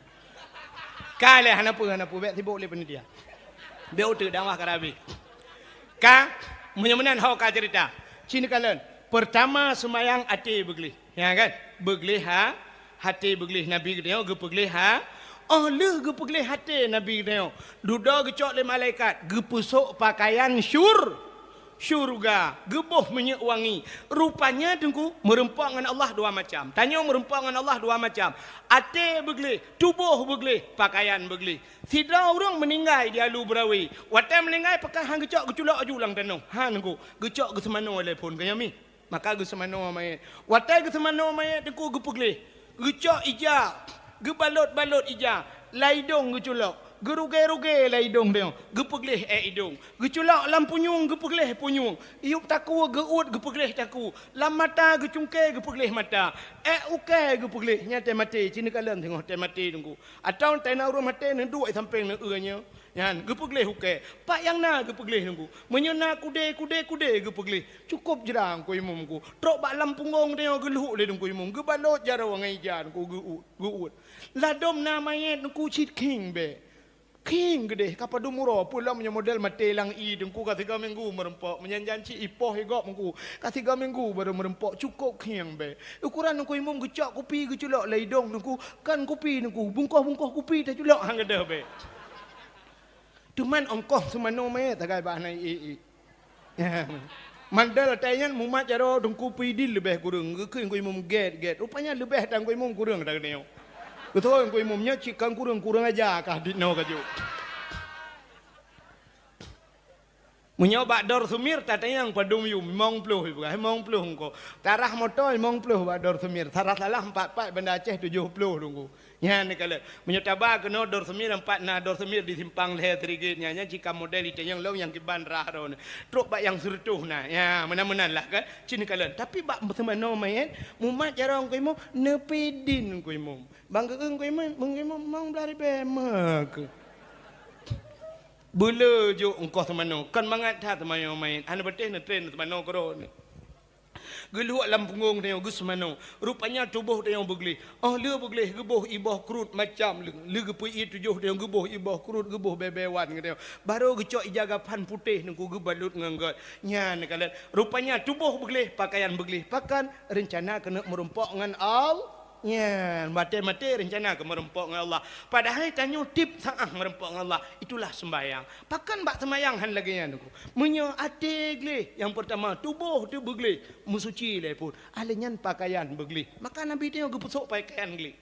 Ka lé, hana peue, hana peue, bék sibok lé panitia. Bék uteuk dakwah ka habéh. Ka, meunyoe meunan ho ka cerita. Ci neukalon, peurtama seumayang até beugleh. Ya kan? Beugleh ha, até beugleh Nabi geutanyoe geupeugleh ha. Oh lheueh geupeugleh até Nabi geutanyoe, dudoe geucok lé malaikat, geupeusok pakaian syur-, syurga, geuboh minyeuk wangi. Rupanya Teungku, meureumpok ngon Allah dua macam. Tanyoe meureumpok ngon Allah dua macam. Até beugleh, tuboh beugleh, pakaian beugleh. Sidroe ureuëng meuninggai di Alu Beurawe. Watée meuninggai pakon han geucok geuculok aju lam tanoh. Han Teungku, geucok geuseumanoe lé phon keu nyoe mi. Maka geuseumanoe manyét. Watée geuseumanoe manyét Teungku geupeugleh. Geucok ija, geubalot-balot ija, lam idong geuculok. Geurugée-rugée lam idong tanyoe, geupeugleh ék idong. Geuculok lam punyueng geupeugleh punyueng. Yueb takue geuuet geupeugleh takue. Lam mata geucungké geupeugleh mata. Ék ukée geupeugleh, nyan tée maté, ci neukalon teungoh tée maté Teungku. Atawa tée na ureuëng maté neuduek sampéng neueu nyoe. Nyan geupeugleh ukée. Pat nyang na geupeugleh Teungku. Meunyoe na kudée, kudée, kudée geupeugleh. Cukôp jra Teungku Imum Teungku. Trok bak lam punggong tanyoe geulhok lé Teungku Imum. Geubalot jaroe ngon ija Teungku geuuet, geuuet. Ladôm na manyét Teungku cit khieng bék. Khieng geudeh ka padum uroe, peue lom nyoe model maté lam ie Teungku ka sigoe minggu meureumpok. Meunyan janci ipoh igop Teungku. Ka sigoe minggu barô meureumpok, cukôp khieng bék. Ukoran Teungku Imum geucok kupi geuculok lam idong Teungku. Kon kupi Teungku, bungkoh-bungkoh kupi taculok han gadôh bék. Teuma ongkoh seumanoe manyét sagai bah na ie-ie. Mandal watée nyan mumat jaroe Teungku Pidin leubeh kureueng, geukheun Teungku Imum gét-gét. Rupanya leubeh tan Teungku Imum kureueng ata geutanyoe. Beutôi Teungku Imum nyoe cit kon kureueng, kureueng aja kah dinoe kajok. Meunyoe bak Dor Sumir tatanyong padum yum, limong ploh ipeugah, limong ploh ongkoh. Tarah moto limong ploh bak Dor Sumir, tarah salah empat pat Banda Aceh tujoh ploh Teungku. Nyan neukalon. Meunyoe taba keunoe Dor Sumir, empat na Dor Sumir di simpang lhée Sirigit nyan, nyan cit ka model itanyong lom nyang kiban rah droeneuh. Trok bak nyang sireutôh na. Ya, meunan-meunan lah kan. Ci neukalon. Tapi bak seumanoe manyét, mumat jaroe Teungku Imum, neupidin Teungku Imum. Bang geueu Teungku Imum, Teungku Imum limong blaih ribée meukeue. Beuleu jok ongkoh seumanoe, kon mangat that seumanoe manyét. Hana patéh neutren seumanoe keudroe. Geulhok lam punggong tanyoe geuseumanoe. Rupanya tuboh tanyoe beugleh. Oh lheueh beugleh geuboh iboh kruet macam leueng. Lheueh geupeuié tujoh tanyoe geuboh iboh kruet, geuboh bée-bée wan geutanyoe. Barô geucok ija gapan putéh Teungku geubalot ngon gét. Nyan neukalon. Rupanya tuboh beugleh, pakaian beugleh. Pakon reuncana keuneuk meureumpok ngon Al-, Nyan, maté-maté reuncana keu meureumpok ngon Allah. Padahai tanyoe tiep saát meureumpok ngon Allah. Itulah seumbahyang. Pakon bak seumbahyang han lagée nyan Teungku. Meunyoe até gleh, nyang peurtama tuboh teuh beugleh, meusuci lé phon. Ah lheueh nyan pakaian beugleh. Maka Nabi tanyoe geupeusok pakaian gleh.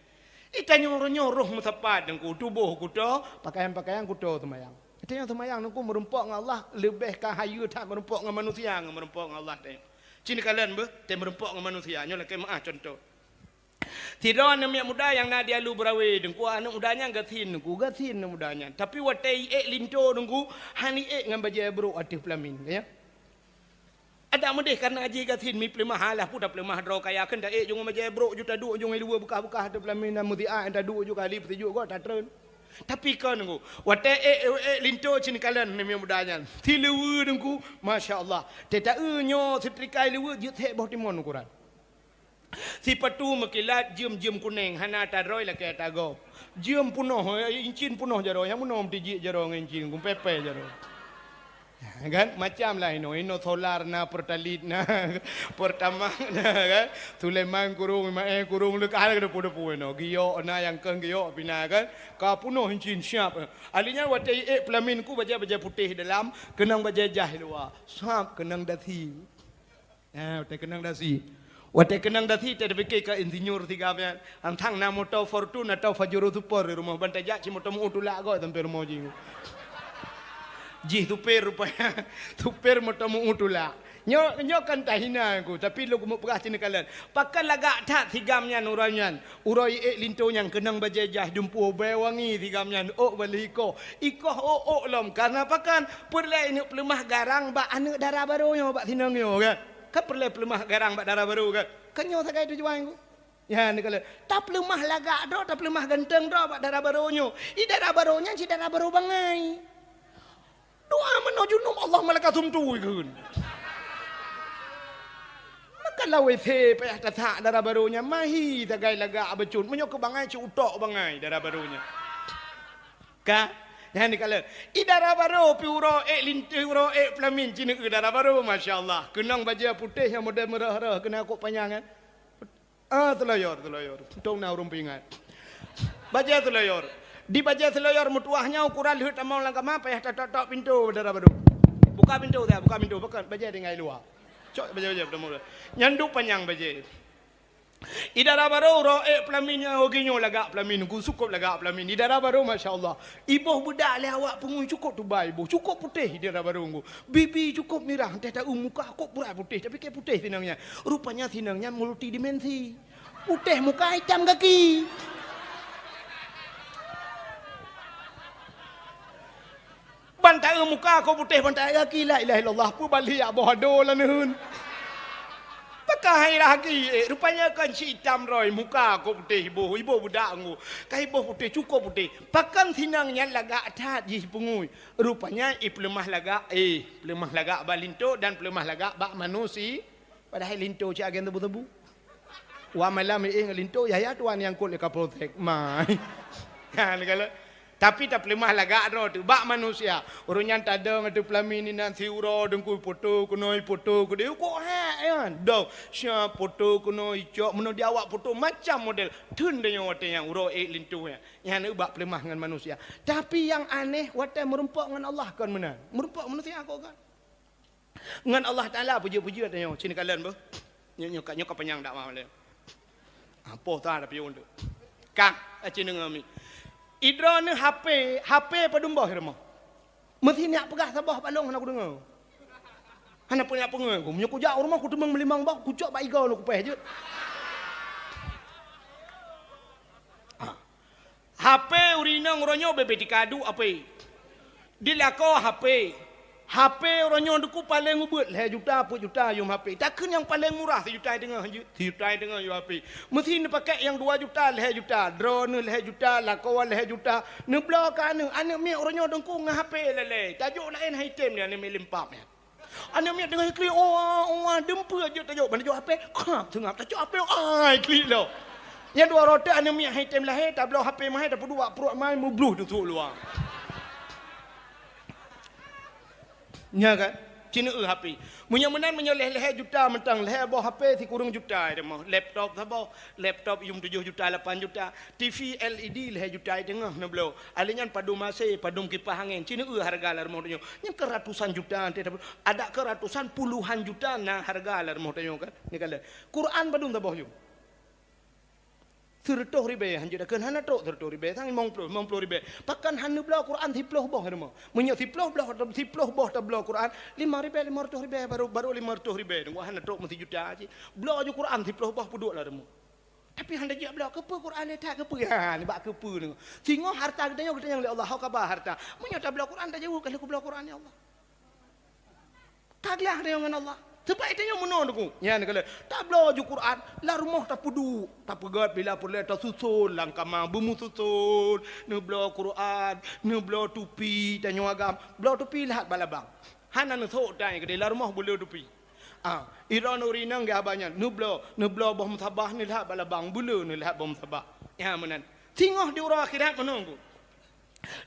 Di tanyoe uroe nyoe roh meusapat Teungku, tuboh kuto, pakaian-pakaian kuto seumbahyang. Tanyoe seumbahyang Teungku meureumpok ngon Allah leubeh ka hayeue that meureumpok ngon manusia ngon meureumpok ngon Allah tanyoe. Ci neukalon beuh, tée meureumpok ngon manusia, nyoe lakée meuáh cuntoh. Sidroe aneuëk miet muda nyang na di Alu Beurawe Teungku, aneuëk muda nyan gasien Teungku, gasien aneuëk muda nyan. Tapi watée iék linto Teungku, han iék ngon bajée brok ateueh peulamin, ka nyan. Adak meudeh kareuna jih gasien mi peuleumah alah pun tapeuleumah droe kaya kheun taék ju ngon bajée brok ju taduek ju ngon luweue beukah-beukah ateueh peulamin dan meusiat taduek ju kali peusijuek goe tatreun. Tapi kon Teungku, watée ék, ék linto ci neukalon aneuëk miet muda nyan. Siluweue Teungku, masya Allah. Tée taeu nyoe seutrikai luweue jeuet sek boh timon ukuran. Sipatu meukilat jeuem-jeuem kunéng hana tadroe lakée tagob. Jeuem punoh, incin punoh jaroe, nyang meunoe meutijik jaroe ngon incin, gumpépée jaroe. Kan? Macam lah inoe, inoe solar na, Pertalite na, Pertamax na, kan? Sulaiman kurong, Imae kurong, leuka depu-depu inoe. Giok na, nyang keu giok pih na, kan? Ka punoh incin siap. Ahli nyan watée iék peulamin ku bajée-bajée putéh dalam, keunong bajée jaih luwa. Sab keunong dasi. Eh, watée keunong dasi. Watée keunong dasi, tée tapike ka insinyur siga nyan. Antang na moto Fortuner atau Pajero Sport di rumoh, ban tajak cit moto meu tulak goe sampoe rumoh jih. Jih supir rupanya. Supir moto meu tulak. Nyoe, nyoe kan tahina Teungku, tapi lôn keumeung peugah ci neukalon. Pakon lagak that siga nyan uroe nyan. Uroe iék linto nyan keunong bajée jaih dumpeue bée wangi siga nyan ôk baleue ikoh. Ikoh ôk-ôk lom. Kareuna pakon? Peureulée ineuk peuleumah garang bak aneuëk dara barô nyoe bak sinong nyoe, kan? Kan peureulée peuleumah garang bak dara barô, kan? Kan nyoe sagai tujuan Teungku. Nyan neukalon. Tapeuleumah lagak droe, tapeuleumah ganteng droe bak dara barô nyoe. Di dara barô nyan cit dara barô bangai. Doa meunoe junub, Allahumma laka sumtu ikheun. Maka lam WC payah tasak dara barô nyan, mahi sagai lagak bacut. Meunyoe keu bangai cit utok bangai dara barô nyan. Ka? Nyan dikalon. I dara barô pih uroe ék lin-, uroe ék peulamin, ci neueu dara barô, masya Allah. Keunong bajèe putéh nyang model meurah-rah, keunan kok panyang nyan. Ah, seuluyôr, seuluyôr. Untông na ureueng peuingat. Bajèe seuluyôr. Di bajèe seuluyôr meutuwah nyoe ukuran lheueh tamong lam kama payah tatok-tok pintoe dara barô. Buka pintoe dah, buka pintoe. Pakon bajèe tinggai luwa. Cok bajèe-bajèe tamong. Nyan duek panyang bajèe. I dara barô uroe ék peulamin nyan, oh, geuh nyoe lagak peulamin, ku cukôp lagak peulamin. I dara barô, masya Allah. Iboh beudak lé awak peungui cukôp tubai iboh. Cukôp putéh i dara barô ngku. Bibi cukôp mirah, teuh taeu muka kok purai putéh, tapi kèe putéh sinong nyan. Rupanya sinong nyan multidimensi. Putéh muka, itam gaki. Ban taeu muka kok putéh, ban taeu gaki, la ilaha illallah, peue baliak boh adoe lam neuheun. Pakon hai lagèe, eh, rupanya kan si itam roi, muka kok putéh iboh, iboh beudak ngku. Ka iboh putéh, cukôp putéh. Pakon sinong nyan lagak that jih peungui. Rupanya ipeuleumah lagak, eh, peuleumah lagak bak linto dan peuleumah lagak bak manusia. Padahai linto cit agen tebu-tebu. Wah malam éh ngon linto, yah-yah tuan nyang kot lé Kapolsek. Mai. Ha, ni kalau. Tapi tapeuleumah lagak droe teuh bak manusia. Ureueng nyan tadong ateueh peulamin inan siuroe deungku poto keunoe poto keudéh kok hak nyan. Dong, sia poto keunoe icok meunoe di awak poto macam model. Theun donya watèe nyang uroe ék linto nyan. Nyan bak peuleumah ngon manusia. Tapi nyang aneh watèe meurumpok ngon Allah kon meunan. Meurumpok manusia kok kon. Ngon Allah Taala peujeuet-peujeuet tanyoe, ci neukalon beuh. Nyoe, nyoe ka, nyoe ka panyang dakwah lé. Apoh ta tapi untuk. Kang, aci deungoe mi. Idroeneuh H P, H P padum boh i rumoh. Meusi neujak peugah saboh bak lôn hana kudeungoe. Hana peue neujak peungeut ku. Meunyoe kujak u rumoh kuteumeung meulimong boh, kucok bak igoe lôn kupéh jeuet. Ah. H P ureueng inong uroe nyoe bèk tika duek H P. Di lakoe H P. H P uroe nyoe teungku paleng ubeuet lhèe juta, peuet juta yum H P. Takheun nyang paleng murah sijuta teungoh jeuet, sijuta teungoh yum H P. Meusi neupakèk nyang dua juta, lhèe juta, droeneuh lhèe juta, lakoe lhèe juta, neubloe keu aneuk. Aneuk miet uroe nyoe teungku ngon H P lalè. Tajok laén han item lé aneuk miet limpap nyan. Aneuk miet teungoh klik, "Oh, oh, deumpeu jeuet tajok." Ban tajok H P, khap seungab, tacok H P, ai, klik lom. Nyang dua rote aneuk miet han item lahé, tabloe H P meuhai, tapeuduek bak pruet mai, meubloh teusuk luwa. Nya kan? Ci neueu H P. Meunyoe meunan, meunyoe lhèe-lhèe juta mantong, lhèe boh H P sikureueng juta teuma. Laptop saboh, laptop yum tujoh juta, lapan juta. T V L E D lhèe juta teungoh neubloe. Alèh nyan padum A C, padum kipah angén. Ci neueu hareuga lam rumoh tanyoe. Nyan keu ratusan juta, adak keu ratusan, puluhan juta na hareuga lam rumoh tanyoe kan. Neukalon. Quran padum saboh yum? Sireutôh ribèe, hanjeuet takheun hana trok sireutôh ribèe, sang limong ploh, limong ploh ribèe. Pakon han neubloe Quran siploh boh i rumoh? Meunyoe siploh boh, siploh boh tabloe Quran, limong ribèe, limong reutôh ribèe, barô, barô limong reutôh ribèe. Teungku hana trok meusijuta cit. Bloe ju Quran siploh boh peuduek lam rumoh. Tapi hana jijak bloe, keupeue Quran nyan that, keupeue? Ha, nibak keupeue nyoe. Singoh harta geutanyoe geutanyong lé Allah, ho kaba harta. Meunyoe tabloe Quran, tajaweueb, "Ka lheueh kubloe Quran, ya Allah." Ka glah tanyoe ngon Allah. Sebab tanyoe meunoe teungku. Nyan keuh lé, tabloe ju Quran, lam rumoh tapeuduek, tapeugèt bila peureulèe tasuson lam kama, beumeususon, neubloe Quran, neubloe tupi, tanyoe agam, bloe tupi lheueh bak labang. Hana neusok tai keudéh, lam rumoh beuleu tupi. Ah, droeneuh ureueng inong geuhaba nyan, neubloe, neubloe boh musabah neulhak bak labang, beuleu neulhak boh musabah. Nyan meunan. Singoh di uroe akhirat meunoe teungku.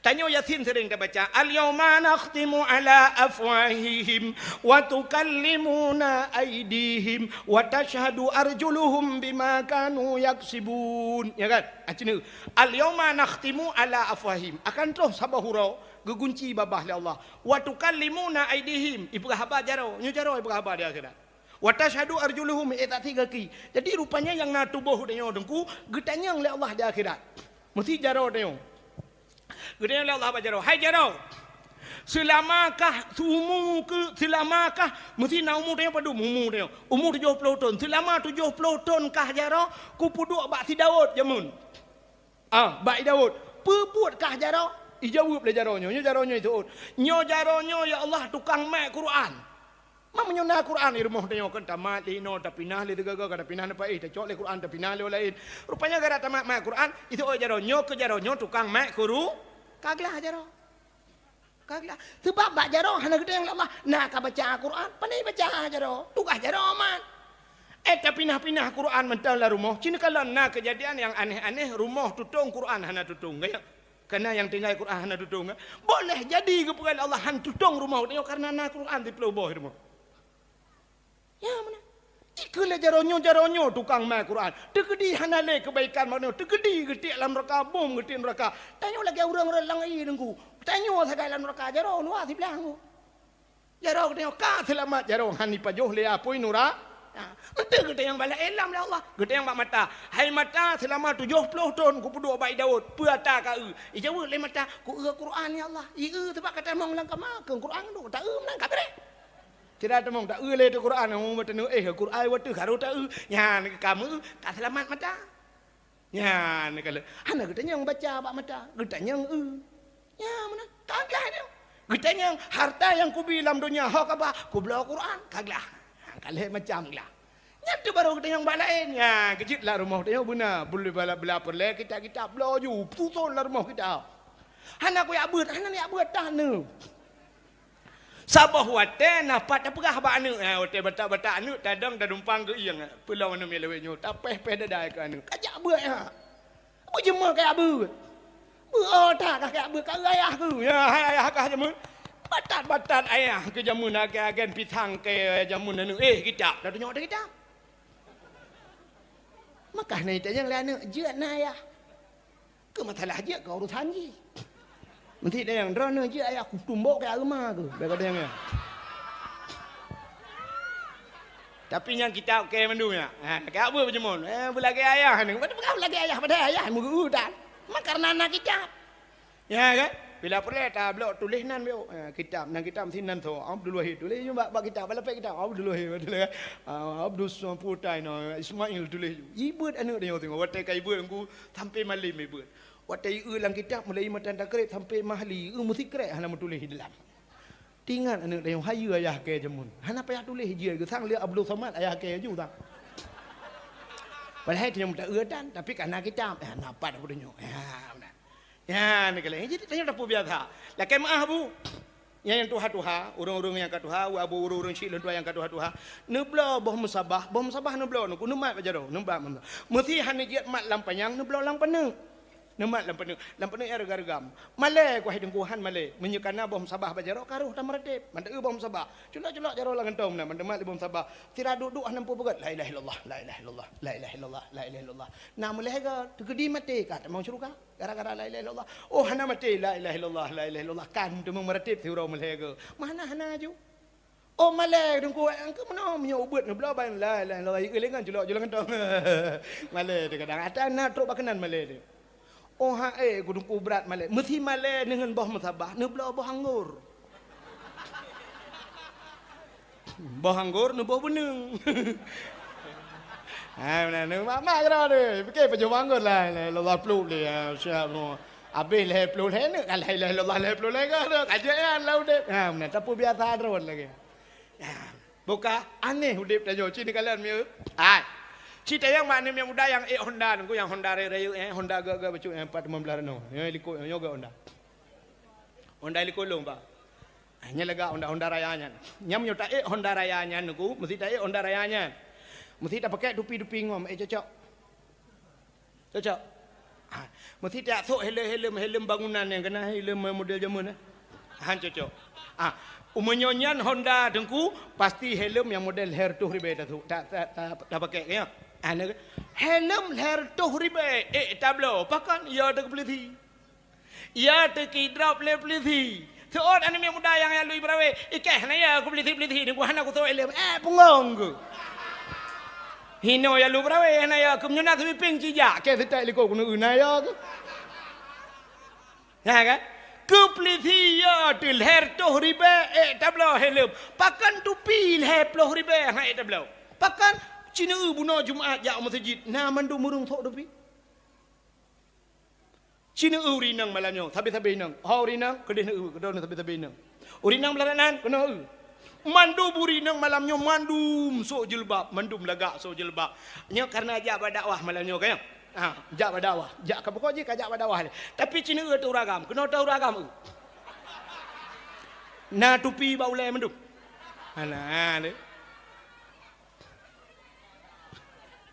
Tanyoe Yasin sering tabaca, "Al-yauma nakhtimu ala afwahihim wa tukallimuna aidihim wa tashhadu arjuluhum bima kanu yaksibun." Ya kan? Ah, ci neueu. "Al-yauma nakhtimu ala afwahihim." Akan troh saboh uroe geugunci babah lé Allah. "Wa tukallimuna aidihim." Ipeugah haba jaroe. Nyoe jaroe ipeugah haba di akhirat. "Wa tashhadu arjuluhum," eh, tak tiga ki. Jadi, rupanya nyang na tuboh tanyoe teungku, geutanyong lé Allah di akhirat. Meusti jaroe tanyoe. Geutanyong lé Allah bak jaroe, "Hai jaroe, seulamakah, seumu keu, seulamakah," meusti na umu tanyoe padum umu tanyoe? Umu tujoh ploh thon. "Seulama tujoh ploh thon kah jaroe, kupeuduek bak si Daud jameun?" Ah, bak i Daud, "Peue buet kah jaroe?" Ijaweueb lé jaroe nyoe, nyoe jaroe nyoe iseuôt, "Nyoe jaroe nyoe, ya Allah, tukang mat Quran." Ma meunyoe na Quran i rumoh tanyoe kan tamat lé inoe, tapinah lé sigoe-goe, ka tapinah na paéh, tacok lé Quran, tapinah lé laén. Rupanya gara tamat mat Quran, iseuôt jaroe nyoe keu jaroe nyoe tukang mat Quru-, ka glah jaroe. Ka glah. Sebab bak jaroe hana geutanyong lé Allah, na ka baca Quran, pane baca jaroe. Tugaih jaroe mat. Eh, tapinah-pinah Quran mantong lam rumoh. Ci neukalon na keujadian nyang aneh-aneh, rumoh tutong Quran hana tutong. Gaya. Karena nyang tinggai Quran hana tutong, eh? Boleh jadi geupeugah lé Allah han tutong rumoh geutanyoe karena na Quran siplôh boh rumoh. Ya, meunan. Ikeu lé jaroe nyoe, jaroe nyoe tukang mai Quran. Teukeudi hana lé keubaikan bak nyoe, teukeudi geutiek lam neuraka, bom geutiek neuraka. Tanyoe lagèe ureueng-ureueng lam ie Teungku. Tanyoe sagai lam neuraka, jaroe luwa siblaih Teungku. Jaroe geutanyoe ka seulamat, jaroe han ipajoh lé apui nura. Ha, meuteuk geutanyoe bak laén lam lé Allah. Geutanyoe bak mata. Hai mata, seulama tujoh ploh thon kupeuduek bak ie Daud, peue ata ka eu? Ijaweueb lé mata, "Ku eu Quran, ya Allah." Ie eu sabab ka tamong lam kama, keu Quran duek ta eu meunan ka beureh. Sira tamong ta eu lé teuh Quran, oh, meuteuneu, eh, Quran watèe harôh ta eu. Nyan ka meu, ka seulamat mata. Nyan ka lheueh. Hana geutanyong baca bak mata, geutanyong eu. Nya meunan, ka glah nyoe. Geutanyong, "Harta nyang kubi lam donya ho ka ba?" "Kubloe Quran." Ka glah. Ha, ka lhèe macam glah. Nyan teuk barô geutanyong bak laén. Nya, keujeuet lam rumoh tanyoe beuna, bela, bela peureulèe kitab-kitab, bloe ju, suson lam rumoh kitab. Hana kujak beuet, hana neujak beuet, tan nyoe. Saboh watèe na pat tapeugah bak aneuk, ha, watèe batat-batat aneuk tadong tadumpang geuieng, peulom aneuk miet lawét nyoe, tapéh-péh dada keu aneuk. Kajak beuet, ha. Beujeumeu kajak beuet. Beuet, oh, that kah kajak beuet, ka eu ayah keuh. Ya, hai ayah kah jameun. Batat-batat ayah keu jameun, agen-agen pisang keu jameun aneuk. Eh, kitab, tatunyok teuh kitab. Maka na itanyong lé aneuk, "Jeuet na ayah?" Keu masalah jeuet keu urusan jih. Meusti tanyong, "Droeneuh jeuet ayah?" Kutumbok keu areuma keuh. Bèk katanyong nyan. Tapi nyang kitab kèe mandum nyan. Ha, keu peue beujeumeu? Eh, beulagèe ayah ni. Padahai beulagèe ayah, padahai ayah meugeu tan. Maka karena na kitab. Ya kan? Bila peureulèe tabloe tuléh nan biôh. Ha, kitab, nan kitab meusti nan tho. Abdul Wahid tuléh ju bak, bak kitab, bak lapék kitab. Abdul Wahid tuléh kan. Ah, Abdul Samputai na Ismail tuléh ju. Ibeuet aneuk tanyoe singoh. Watèe ka ibeuet Teungku, sampoe malem ibeuet. Watèe ieu lam kitab mulai matan takreb sampoe mahli, ieu meusikrek hana meutuléh di dalam. Teuingat aneuk tanyoe, hayeue ayah kèe jameun. Hana payah tuléh jih, geusang lé Abdul Samad ayah kèe ju tan. Padahai tanyoe meuta eu tan, tapi ka na kitab. Eh, na pat Abdul nyoe. Ya, meunan. Ya, ni kali. Jadi tanyoe tapeubiasa. Lakèe meu'ah, Bu. Nyang, nyang tuha-tuha, ureueng-ureueng nyang ka tuha, abu ureueng-ureueng chik lôn tuha nyang ka tuha-tuha. Neubloe boh musabah, boh musabah neubloe, neumat bak jaroe, neumat. Meusti hana jeuet mat lam panyang, neubloe lam paneuk. Neumat lam paneuk, lam paneuk nyang reugam-reugam. Malèe, ku hai Teungku, han malèe. Meunyoe ka na boh musabah bak jaroe, ka roh tameurateb. Mantong eu boh musabah. Culok-culok jaroe lam gantong meunan, mantong mat lé boh musabah. Sira duek-duek hana peue peugöt. La ilaha illallah, la ilaha illallah, la ilaha illallah, la ilaha illallah. Na meulhèe goe, teukeudi maté ka tamong syeuruga. Gara-gara la ilaha illallah. Oh, hana maté, la ilaha illallah, la ilaha illallah. Kan teuma meurateb siuroe meulhèe goe. Meuhana-hana ju. Oh, malèe Teungku, engkau meunoe meunyoe ubeuet neubloe ban la ilaha illallah, ieu lé ngon culok-culok gantong. Malèe teuh kadang. Ata na trok bak keunan malèe teuh. Oh, ha, eh, ku Teungku brat malèe. Meusti malèe deungon boh musabah, neubloe boh anggor. Boh anggor neuboh beuneung. Ha, meunan, mak-mak keudroe tu. Pike pajoh boh anggor la ilaha illallah pluek lé, ha, siap nyoe. Abéh lhèe ploh lhèe neuk, ka la ilaha illallah lhèe ploh lhèe goe tu. Ka jeuet nyan lam udép. Ha, meunan, tapeubiasa droe lagèe. Ha, buka aneh udép tanyoe. Ci neukalon mieu. Hai. Ci tanyong bak aneuk miet muda nyang ék Honda, Teungku, nyang Honda rayeuk-rayeuk, eh, Honda gèt-gèt bacut, eh, empat lima belas nyoe. Nyoe likot, nyoe gèt Honda. Honda likot lôn, Pak. Ah, nyan lagak Honda, Honda Raya nyan. Nyan meunyoe taék Honda Raya nyan, Teungku, meusti taék Honda Raya nyan. Meusti tapakék tupi-tupi ngom, eh, cocok. Cocok. Ah, meusti tajak sôk helm-helm, helm bangunan nyang keunan helm model jameun, eh. Han cocok. Ah, meunyoe nyan Honda, Teungku, pasti helm nyang model lhèe reutôh ribèe tasôk, ta-, ta-, ta-, tapakék, ya. Ah, na, helm lhèe reutôh ribèe, eh, tabloe, pakon? Ya, teukeupeuleusé. Ya, teukidrop lé pulisi. Seuôt aneuk miet muda nyang jak lu peurawe, "Ikèh hana ya keu pulisi-pulisi nyoe, hana kusôk ileuem." Eh, punggong keuh. Hinoe jak lu peurawe hana ya keuh, meunyoe na sweeping ci jak, kèe seutôt likot keuneuk na ya keuh. Ya kan? Keu pulisi ya teuh lhèe reutôh ribèe, eh, tabloe helm. Pakon tupi lhèe ploh ribèe, han ék tabloe. Pakon? Ci neu bunoe Jumat jak meuseujid, na mandum ureueng sôk tupi. Ci neu ureueng inong malam nyoe, sabe-sabe inong. Ho ureueng inong, keudeh neu, keudeh neu sabe-sabe inong. Ureueng inong meularat nan, keunoe eu. Mandum ureueng inong malam nyoe, mandum sôk jilbab, mandum lagak sôk jilbab. Nyoe karena jak bak dakwah malam nyoe, kan? Ha, jak bak dakwah. Jak ka pokok jih ka jak bak dakwah lé. Tapi ci neu teuh ureueng agam, keunoe teuh ureueng agam eu. Na tupi bak ulèe mandum. Hana lé.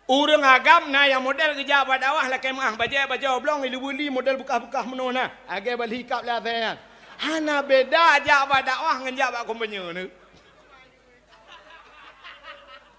Ureuëng agam na nyang model geujak bak dakwah lakée meuáh bajée bajée oblong ilubeuli model beukah-beukah meunoe na, lagée bali kab lé asée nyan. Hana beda jak bak dakwah ngon jak bak kompanye nyoe.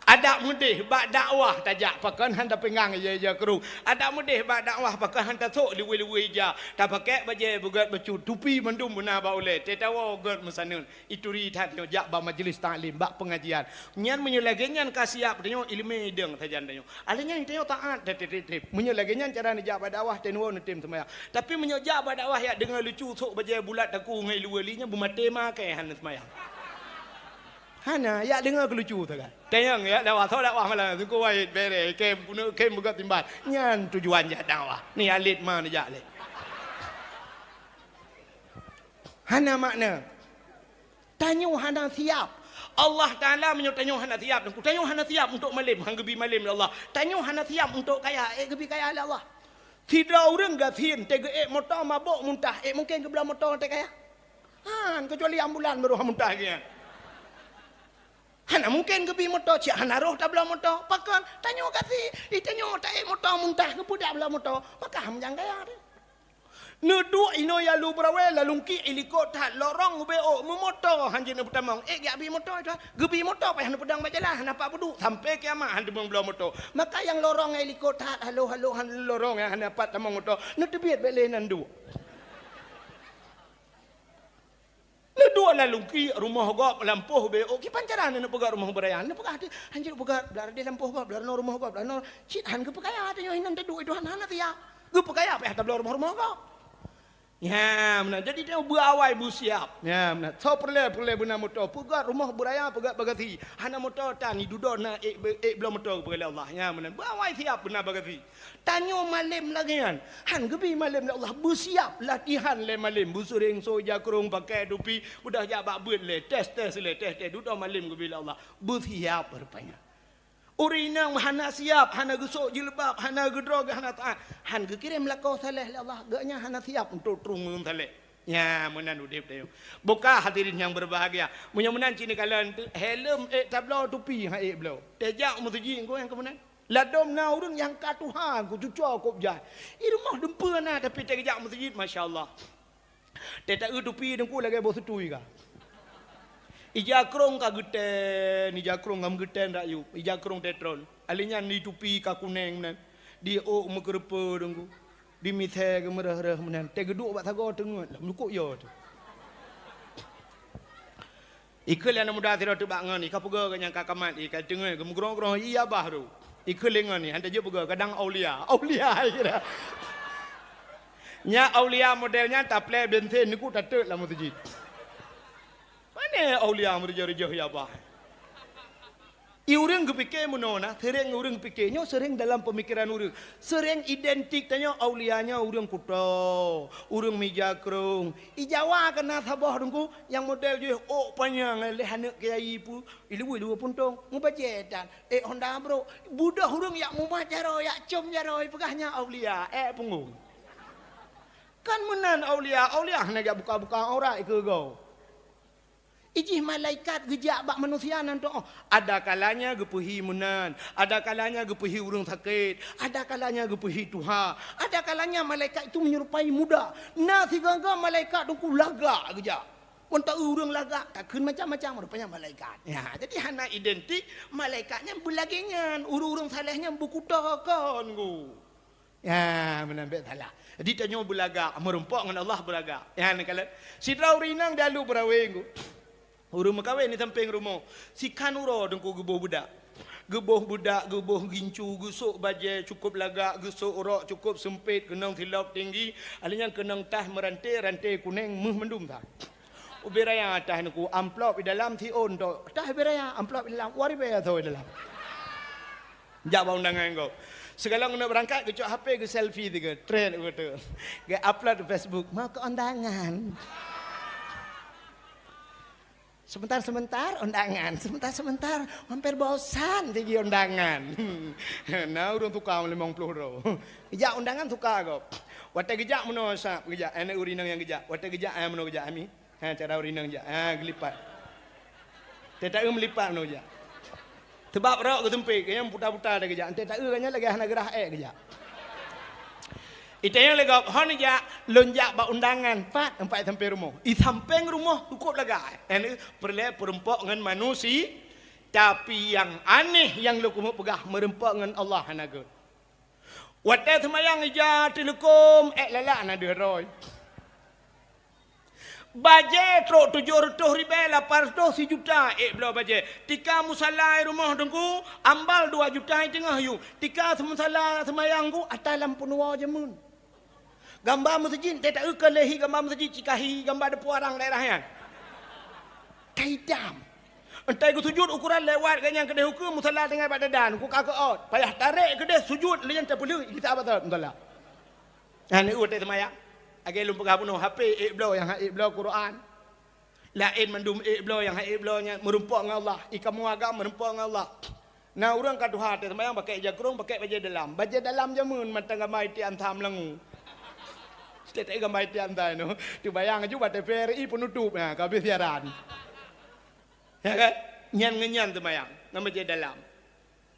Adak meudeh bak dakwah tajak pakon han tapinggang ija-ija krueng. Adak meudeh bak dakwah pakon han tasok liwe-liwe ija. Tapakée bajée beugét bacut tupi mandum beuna bak ulée. Teuh tawoe gét meusaneun. Ituri that nyoe jak bak majlis taklim, bak pengajian. Nyan meunyoe lagée nyan ka siap tanyoe ileumé idong sajan tanyoe. Alé nyan tanyoe taát teuh-teuh. Meunyoe lagée nyan cara neujak bak dakwah tanyoe neutem seumayang. Tapi meunyoe jak bak dakwah yak deungoe lucu sok bajée bulat taku ngon iluweuli nyan beumaté makai han seumayang. Hana, yak deungoe keu lucu sagai. Tanyong yak dakwah, soe dakwah malam, Teungku Wahid bereh, kem, kem beugét timbal. Nyan tujuan jak dakwah. Ni alit ma neujak lé. Hana makna. Tanyoe hana siap. Allah Taala meunyoe tanyoe hana siap, tanyoe hana siap untuk malem, han geubi malem lé Allah. Tanyoe hana siap untuk kaya, ék geubi kaya lé Allah. Sidroe ureuëng gasien teuh geuék moto mabök muntah, ék mungken geubloe moto teuh kaya? Han, keucuali ambulan baru han muntah geuh. Hana mungken geubi moto cit hana roh tabloe moto. Pakon? Tanyoe gasien, i tanyoe taék moto muntah geupeudak bloe moto, maka han meujang kaya teuh. Neuduek inoe yalu beurawée lalungki ilikot that lorong ubé ôk meumoto han jeuet neupeutamong. Ék geujak bi moto itu, geubi moto payah neupeudong bak jalan hana pat peuduek sampai kiamat han teumong bloe moto. Maka nyang lorong nyang ilikot that halo-halo han lorong nyang hana pat tamong moto neuteubiet bék lé nan duek. Neuduek lalungki rumoh gob lampôh bé ôk kiban cara neupeugah rumoh beuraya neupeugah teuh han jeuet peugah blah deh lampôh gob blah rumoh gob blah cit han geupeukaya tanyoe hinan taduek itu han hana siap. Geupeukaya payah tabloe rumoh-rumoh gob. Nya meunan. Jadi tanyoe beuawai beusiap. Nya meunan. Soe peureulée-peureulée beuna moto, peugét rumoh beuraya, peugét bagasi. Hana moto tan, dudoe na ék be-, ék bloe moto geupeugah lé Allah. Nya meunan. Beuawai siap beuna bagasi. Tanyoe malem lagée nyan. Han geubi malem lé Allah. Beusiap latihan lé malem. Beusureng soe ija krueng pakai tupi, beudôh jak bak beuet lé, tes-tes lé, tes-tes. Dudoe malem geubi lé Allah. Beusiap rupanya. Ureuëng inong hana siap, hana geusok jilbab, hana geudroe, hana taát, han geukirém lakoe saleh lé Allah, geuhnyan hana siap untuk trueng ureuëng saleh. Nya meunan udeb tanyoe. Buka hadirin nyang berbahagia. Meunyoe meunan cit neukalon teuh, helm ék tabloe tupi han ék bloe. Tajak meuseujid engko nyang keu meunan. Ladom na ureuëng nyang ka tuha, kucuco kop jai. I rumoh dumpeue na tapi tajak meuseujid, masya Allah. Teuh taeu tupi Teungku lagée boh seutui ka. Ija krueng ka geutén, ija krueng ka meugeutén rakyueb, ija krueng tetron. Alé nyan di tupi ka kuneng meunan, di ôk meukeureupeue Teungku, di misée geumeureuh-reuh meunan. Teuh geuduek bak sagoe teungeut lam lukok yo teuh. Ikheun lé aneuk muda sidroe teuh bak ngon, ika peugah geuh nyang ka kamat, ika teungeut geumeugrong-grong, iya bah ru. Ikheun lé ngon, han tajeuet peugah, kadang aulia. Aulia ikira. Nya aulia model nyan taplé bensin niku tateuk lam meuseujid. Pane aulia meureujoh-reujoh ya bah. I ureuëng geupike meunoe na, seuréng ureuëng pike nyoe seuréng dalam peumikiran ureuëng. Seuréng identik tanyoe aulia nyoe ureuëng kuto, ureuëng mija krueng. I Jawa keuna saboh Teungku nyang model jih ôk panyang lé aneuk kiai pu, iluwa-luwa puntong, mubajée tan, ék honda brok. Beudôh ureuëng yak mumat jaroe, yak com jaroe, peugah nyan aulia, ék punggong. Kan meunan aulia, aulia hana jak buka-buka aurat keu goe. Ijih malaikat geujak bak manusia nan tuoh. Ada kalanya geupeuhi meunan, ada kalanya geupeuhi ureuëng sakét, ada kalanya geupeuhi tuha, ada kalanya malaikat itu menyerupai muda. Na sigoe-goe malaikat Teungku lagak geujak. Mantong ureuëng lagak takheun macam-macam rupanya malaikat. Ya, jadi hana identik malaikat nyan beulagée nyan, ureuëng-ureuëng saleh nyan beukuto kon gu. Ya, meunan bék salah. Jadi tanyoe beulagak, meurumpok ngon Allah beulagak. Ya, neukalon. Sidroe ureuëng inong di Alu Beurawe gu. Ureuëng meukawen di sampéng rumoh. Sikhan uroe Teungku geuboh beudak. Geuboh beudak, geuboh gincu, geusok bajée cukôp lagak, geusok rok cukôp seumpét, keunong silop tinggi, alé nyan keunong tah meuranté, ranté kuneng, méuh mandum that. Ubé raya tah Teungku, amplop di dalam siôn tok. Tah ubé raya, amplop di dalam, dua ribée soe di dalam. Jak bak undangan gob. Sigohlom keuneuk beurangkat, geucok H P, geuselfie tiga, trend beutôi. Geu-upload di Facebook, mau ke undangan. Sebentar-sebentar undangan, sebentar-sebentar hampir bosan sigi undangan. Na ureuëng tuka limong ploh droe. Geujak undangan tuka gob. Watée geujak meunoe sab geujak, aneuk ureuëng inong nyang geujak. Watée geujak, ah, meunoe geujak, ami. Ha, cara ureuëng inong jak. Ha, geulipat. Teuh taeu meulipat meunoe jak. Sabab rok geuseumpét, geunyang buta-buta dah geujak. Enteuk taeu geunyang lagèe hana geurah ék geujak. Itanyong lé gob, "Hon jak, lôn jak bak undangan, pat teumpat sampéng rumoh?" I sampéng rumoh cukôp lagak. Nyan peureulèe peurumpok ngon manusia, tapi nyang aneh nyang lôn keumeung peugah, meurumpok ngon Allah hana gèt. Watèe seumayang ija teuleukôm, ék lalak na deuh droe. Bajèe trok tujoh reutôh ribèe, lapan reutôh, sijuta ék bloe bajèe. Tika musala i rumoh teungku, ambal dua juta i teungoh yum. Tika musala seumayang ku, ata lam peunuwoe jameun. Gamba meuseujid, teuta eu keu lé hi gamba meuseujid, cikahi gamba deupeu arang daerah nyan. Ka itam. Entai geusujut ukoran lewat geuh nyang keudeh ukeue musala tinggai bak dadan, ku ka keuôt. Payah tarek keudeh sujut lé nyan teupeuleueh gisa bak musala. Nyan watèe seumayang. Lagèe lôn peugah bunoe, H P ék bloe nyang han ék bloe Quran. Laén mandum ék bloe nyang han ék bloe nyan meurumpok ngon Allah. I kamoe agam meurumpok ngon Allah. Na ureueng ka tuha teuh seumayang pakèk jakrong, pakèk bajèe dalam. Bajèe dalam jameun mantong gamba itian tham langu. Teuta gamba itian tham nyoe. Teubayang aju bak T V R I peunutôp, ha, ka habéh siaran. Ya kan? Nyan ngon nyan seumayang, ngon bajèe dalam.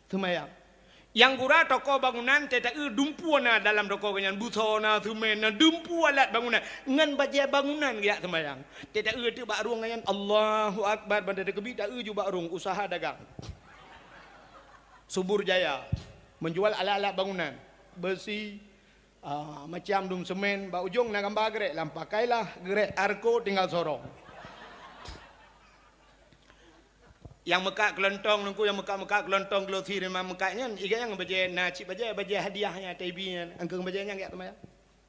Seumayang. Nyang gura toko bangunan, teuta eu dumpeue na dalam toko nyan, buso na, semen na, dumpeue alat bangunan. Ngon bajèe bangunan geujak seumayang. Teuta eu teuk bak rueng nyan, Allahu Akbar, banda teukeubit, ta eu ju bak rueng, usaha dagang. Subur Jaya, menjual alat-alat bangunan, besi, ah, macam dum semen, bak ujong na gamba geurek, lam pakailah geurek Arco tinggal sorong. Nyang meukat keulontong nungku, nyang meukat-meukat keulontong glosi rimang meukat nyan, iga nyang bajèe na cit bajèe, bajèe hadiah nyan, T V nyan, angkeueng bajèe nyan geujak seumayang.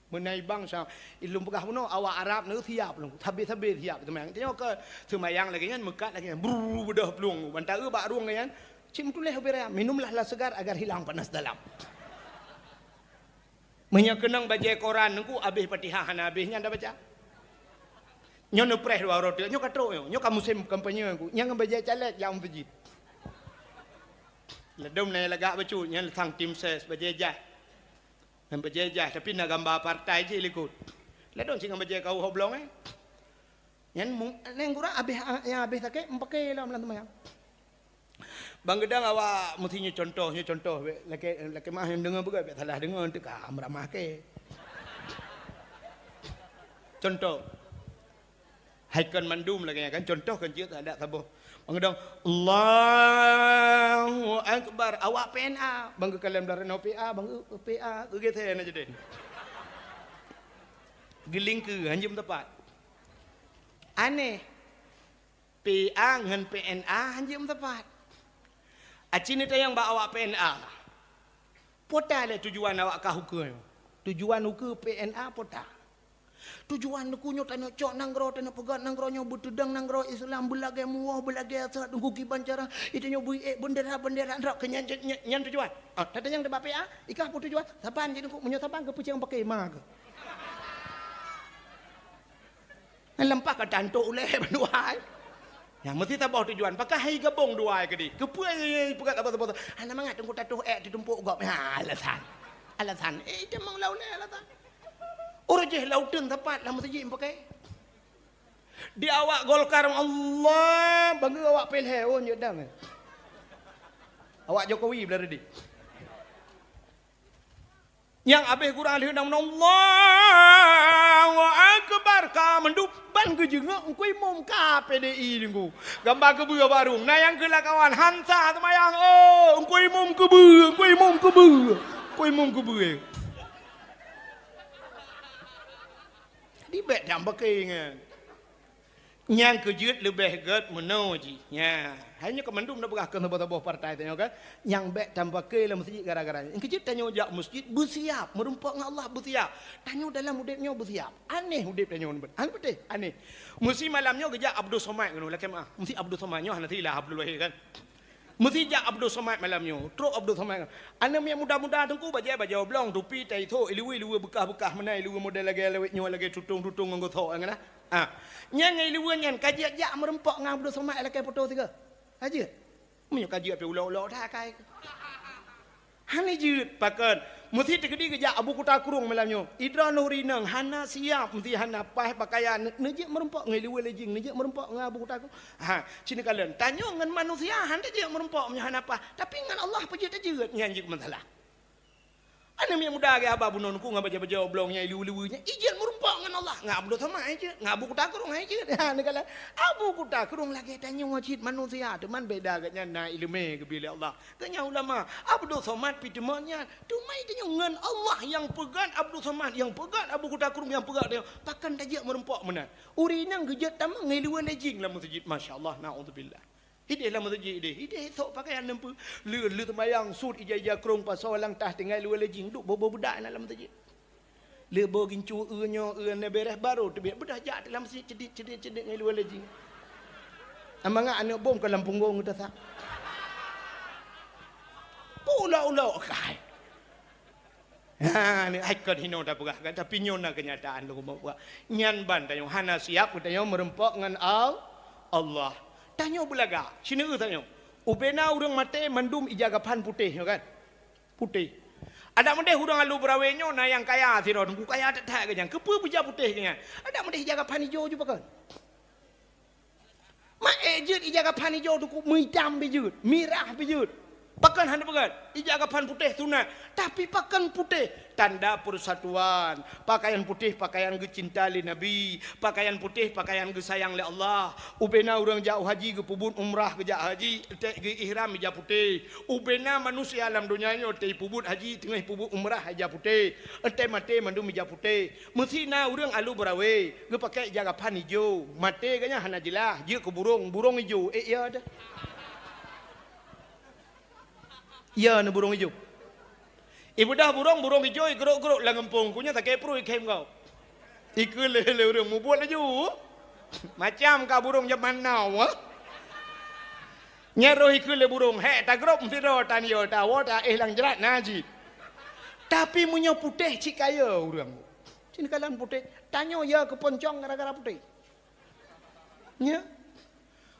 Meunai bangsa, ilôn peugah bunoe, awak Arab nyoe siap lom, sabe-sabe siap seumayang. Tanyoe keu seumayang lagèe nyan, meukat lagèe nyan, brrr, beudôh plueng. Ban ta eu bak rueng nyan, cit meutuléh ubé raya, "Minumlah lah segar agar hilang panas dalam." Meunyoe keunong bajèe koran nungku, abéh Fatihah hana abéh nyan dah baca. Nyoe neupreh dua uroe teuk, nyoe ka trok nyoe, nyoe ka musém kampanye nungku. Nyang bajèe caleg jak meuseujid. Ladôm na lagak bacut, nyan sang tim ses bajèe jaih. Nyan bajèe jaih, tapi na gamba partai jih likot. Ladôm cit ngon bajèe kawoe hoblong, eh. Nyan mu-, nyan gura abéh, nyang abéh sakét, meupaké lom lam seumayang. Bang geudang awak meusti nyoe contoh, nyoe contoh, bèk lakèe, lakèe meu'ah nyang deungö beugöt, bèk salah deungö, teuka meuramah kèe. Contoh. Hai kon mandum lagèe nyan kan, contoh kan jeuet adak saboh. Bang geudang, "Allahu Akbar," awak P N A, bang geukalon dalam P A, bang geu-, P A, geugeusé na jadi. Geulingkeue, hanjeuet meusapat. Aneh. P A ngon P N A hanjeuet meusapat. Aci neutanyong bak awak P N A. Peue ta lé tujuan awak kah ukeue nyoe? Tujuan ukeue P N A peue ta? Tujuan nungku nyoe tanyoe cok nanggroe, tanyoe peugöt nanggroe nyoe, beuteudong nanggroe Islam, beulagèe muwoh, beulagèe sot, nungku kiban cara, itanyoe bui ék bendera-bendera, nrok keu nyan, nyan, nyan tujuan. Ah, tatanyong bak P A, i kah peue tujuan? Saban jih nungku, meunyoe saban geupeucang paké ma keuh. Nyan lampah ka tantok ulèe bandua ai. Nyang meusti saboh tujuan, pakon hai gabong dua ai keudeh? Keupeue peugah saboh-saboh? Hana mangat teungku tatuh ék teutumpok gob. Ha, alasan. Alasan. Eh, itamong lau lé alasan. Ureueng jih lau teun sapat lam meuseujid meupaké. Di awak Golkar, Allah, bangga awak P L H, oh, nyok dang. Awak Jokowi belah reudi. Nyang abéh gura lheueh na meunoe, Allahu Akbar, ka mandum ban geujeungok Teungku Imum ka P D I Teungku. Gamba keubeue barong. Na nyang keu lakawan, hansa seumayang, oh, Teungku Imum keubeue, Teungku Imum keubeue. Teungku Imum keubeue. Jadi bèk dang beuké nyan. Nyang keujeuet leubeh gèt meunoe jih. Nya, hai nyoe keu mandum na peugah keu saboh-saboh partai tanyoe kan. Nyang bèk tapaké lam meuseujid gara-gara nyan. Nyang keujeuet tanyoe jak meuseujid beusiap, meurumpok ngon Allah beusiap. Tanyoe dalam udép nyoe beusiap. Aneh udép tanyoe nyoe. Aneh beutôi, aneh. Meusi malam nyoe geujak Abdul Somad keunoe, lakèe meu'ah. Meusi Abdul Somad nyoe hana silah Abdul Wahid kan. Meusi jak Abdul Somad malam nyoe. Trok Abdul Somad. Aneuk miet muda-muda teungku bajèe, bajèe oblong, tupi, tai thok, iluweue, iluweue beukah-beukah meunan, iluweue model lagèe lawét nyoe, lagèe tutong-tutong ngon geuthok nyan nah. Ha. Nyan ngon iluweue nyan ka jeuet jak meurumpok ngon Abdul Somad lakèe foto sigoe. Ka jeuet. Meunyoe ka jeuet pih ulok-ulok that akai. Hana jeuet pakon. Meusi teukeudi geujak Abu Kuta Krueng malam nyoe. Idroeneuh ureueng inong hana siap, meusi hana paih pakaian, neujeuet meurumpok ngon Ileumèe Lejing, neujeuet meurumpok ngon Abu Kuta Krueng. Ha, ci neukalon. Tanyoe ngon manusia hana jeuet meurumpok meunyoe hana paih, tapi ngon Allah peue jeuet tajeuet nyan jeuet masalah. Aneuk miet muda lagèe haba bunoe ngon bajèe-bajèe oblong nyang ileue-leue nyan, ijeuet meurumpok ngon Allah. Ngon Abdul Somad ijeuet, ngon Abu Kuta Krueng ijeuet. Ha, neukalon. Abu Kuta Krueng lagèe tanyoe cit manusia, teuma beda geuh nyan na ileumèe geubri lé Allah. Geuhnyan ulama, Abdul Somad pih teuma nyan, teuma tanyoe ngon Allah nyang peugöt Abdul Somad, nyang peugöt Abu Kuta Krueng, nyang peugöt tanyoe, pakon tajeuet meurumpok meunan. Ureueng inong geujeuet tamong ngon Ileumèe Lejing lam meuseujid, masya Allah, naudzubillah. Hideh lam meuseujid, hideh, hideh sok pakaian neumpeue. Lheueh, lheueh seumayang, sut ija-ija krueng pasoe lam tah tinggai Ileumèe Lejing, duek boh-boh beudak na lam meuseujid. Lheueh boh gincu eu nyoe, eu na bèrèh barô teubiet, beudôh jak lam meuseujid ceudeuk-ceudeuk-ceudeuk ngon Ileumèe Lejing. Amangat aneuk bom ka lam punggong geuh tasak. Pulok-ulok kai. Ha, ni hai kon hinoe tapeugah kan, tapi nyoe na keunyataan lôn peugah. Nyan ban tanyoe hana siap geutanyoe meurumpok ngon Al-, Allah. Tanyoe beulagak, sineuk tanyoe. Ubena ureueng maté mandum ija gaphan putéh nyoe kan. Putéh. Adak meudeh ureueng alu Beurawe nyoe na nyang kaya sidroe, teungku kaya that-that geuh nyan. Keupeue ija putéh geuh nyan? Adak meudeh ija gaphan ijo ju pakon. Mak ék jeuet ija gaphan ijo teungku, meuitam pih jeuet, mirah pih jeuet. Pakon hana peugöt? Ija gaphan putéh sunat, tapi pakon putéh? Tanda persatuan. Pakaian putéh pakaian geucinta lé Nabi, pakaian putéh pakaian geusayang lé Allah. Ubena ureueng jak u haji geupeubuet umrah geujak haji, teuh geu-ihram ija putéh. Ubena manusia lam donya nyoe teuh peubuet haji teungoh peubuet umrah ija putéh, teuh maté mandum ija putéh. Meusi na ureueng alu Beurawe geupakè ija gaphan ijo, maté geuh nyan hana jeulaih, jeuet keu burông, burông ijo, ék ya deuh. Ya na burông ijo. Ibeudôh burông, burông ijo igrôp-grôp lam gampông, ku nyan sakét pruet ikhém gob. Ikheun lé, lé ureueng mubuet laju. Macam ka burông jameun now, ha? Nyan roh ikheun lé burông, hék tagrôp sidroe tan yo, tawoe taéh lam jrat na jih. Tapi meunyoe putéh cit kaya ureueng. Cit kalon putéh, tanyoe ya keuponcong gara-gara putéh. Nya.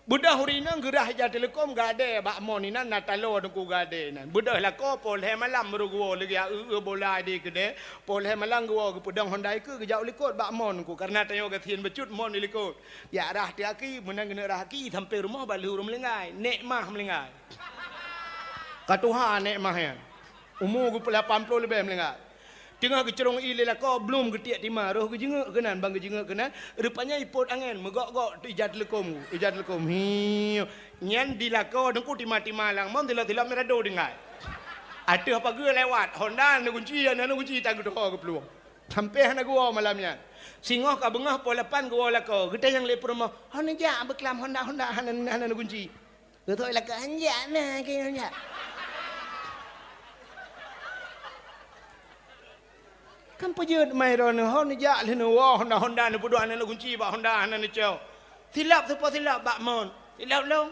Beudôh ureueng inong geurah ija teuleukom gadée bak mon inan na taloe teungku gadée inan. Beudôh lakoe poh lhée malam baru geuwoe lagée eu-eu bola di keudée. Poh lhée malam geuwoe geupeudong honda ikeue geujak u likot bak mon teungku. Kareuna tanyoe gasien bacut mon di likot. Jak rah teuh aki, meunan geuneuk rah aki sampoe rumoh bak lheueh ureueng meulinggai. Nek mah meulinggai. Ka tuha nek mah nyan. Umu geupeulapan ploh leubeh meulinggai. Teungoh geucurông ie lé lakoe, blum geutiek tima, roh geujeungeuk keunan, ban geujeungeuk keunan, rupanya ipot angén, meugok-gok ija teuleukom, ija teuleukom. Hiu. Nyan di lakoe teungku tima-tima lam mon, tilok-tilok mirado tinggai. Ateueh pageue lewat, honda neugunci, hana neugunci, tageutho geuplueng. Sampoe hana geuwoe malam nyan. Singoh ka beungoh poh lapan geuwoe lakoe, geutanyong lé peurumoh, "Ho neujak beuklam honda-honda hana, hana neugunci?" Geuthok lakoe, "Hanjak na keu hanjak." Kan peujeuet mai droeneuh, ho neujak lheueh neuwoe honda-honda neupeuduek hana neugunci bak honda hana neucok. Silop teupeue silop bak mon. Silop lom.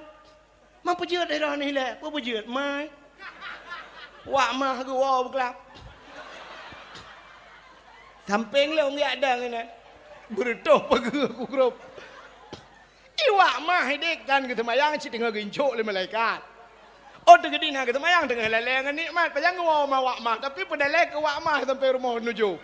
Man peujeuet droeneuh ilée, peue peujeuet mai. Wak mah geuwoe beuklab. Sampéng lom geujak dang inan. Beureutoh pageue ku grop. Iwak mah idék dan geuseumayang cit teungoh geuincok lé malaikat. Oh teukeudi na geuseumayang teungoh lalée ngon nikmat, pajan geuwoe ma wak mah, tapi peudalée keu wak mah sampoe rumoh nujoh.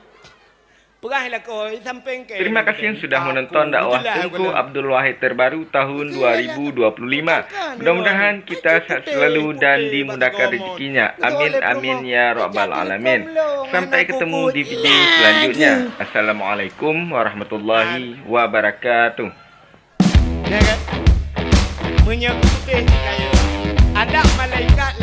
Peugah lakoe sampéng kée. Terima kasih sudah menonton dakwah Teuku Abdul Wahid terbaru tahun dua ribu dua puluh lima. Mudah-mudahan kita sehat selalu dan dimudahkan rezekinya. Amin, amin, ya rabbal alamin. Sampai ketemu di video selanjutnya. Assalamualaikum warahmatullahi wabarakatuh. Nyan kan? Meunyoe putéh kaya. Adak malaikat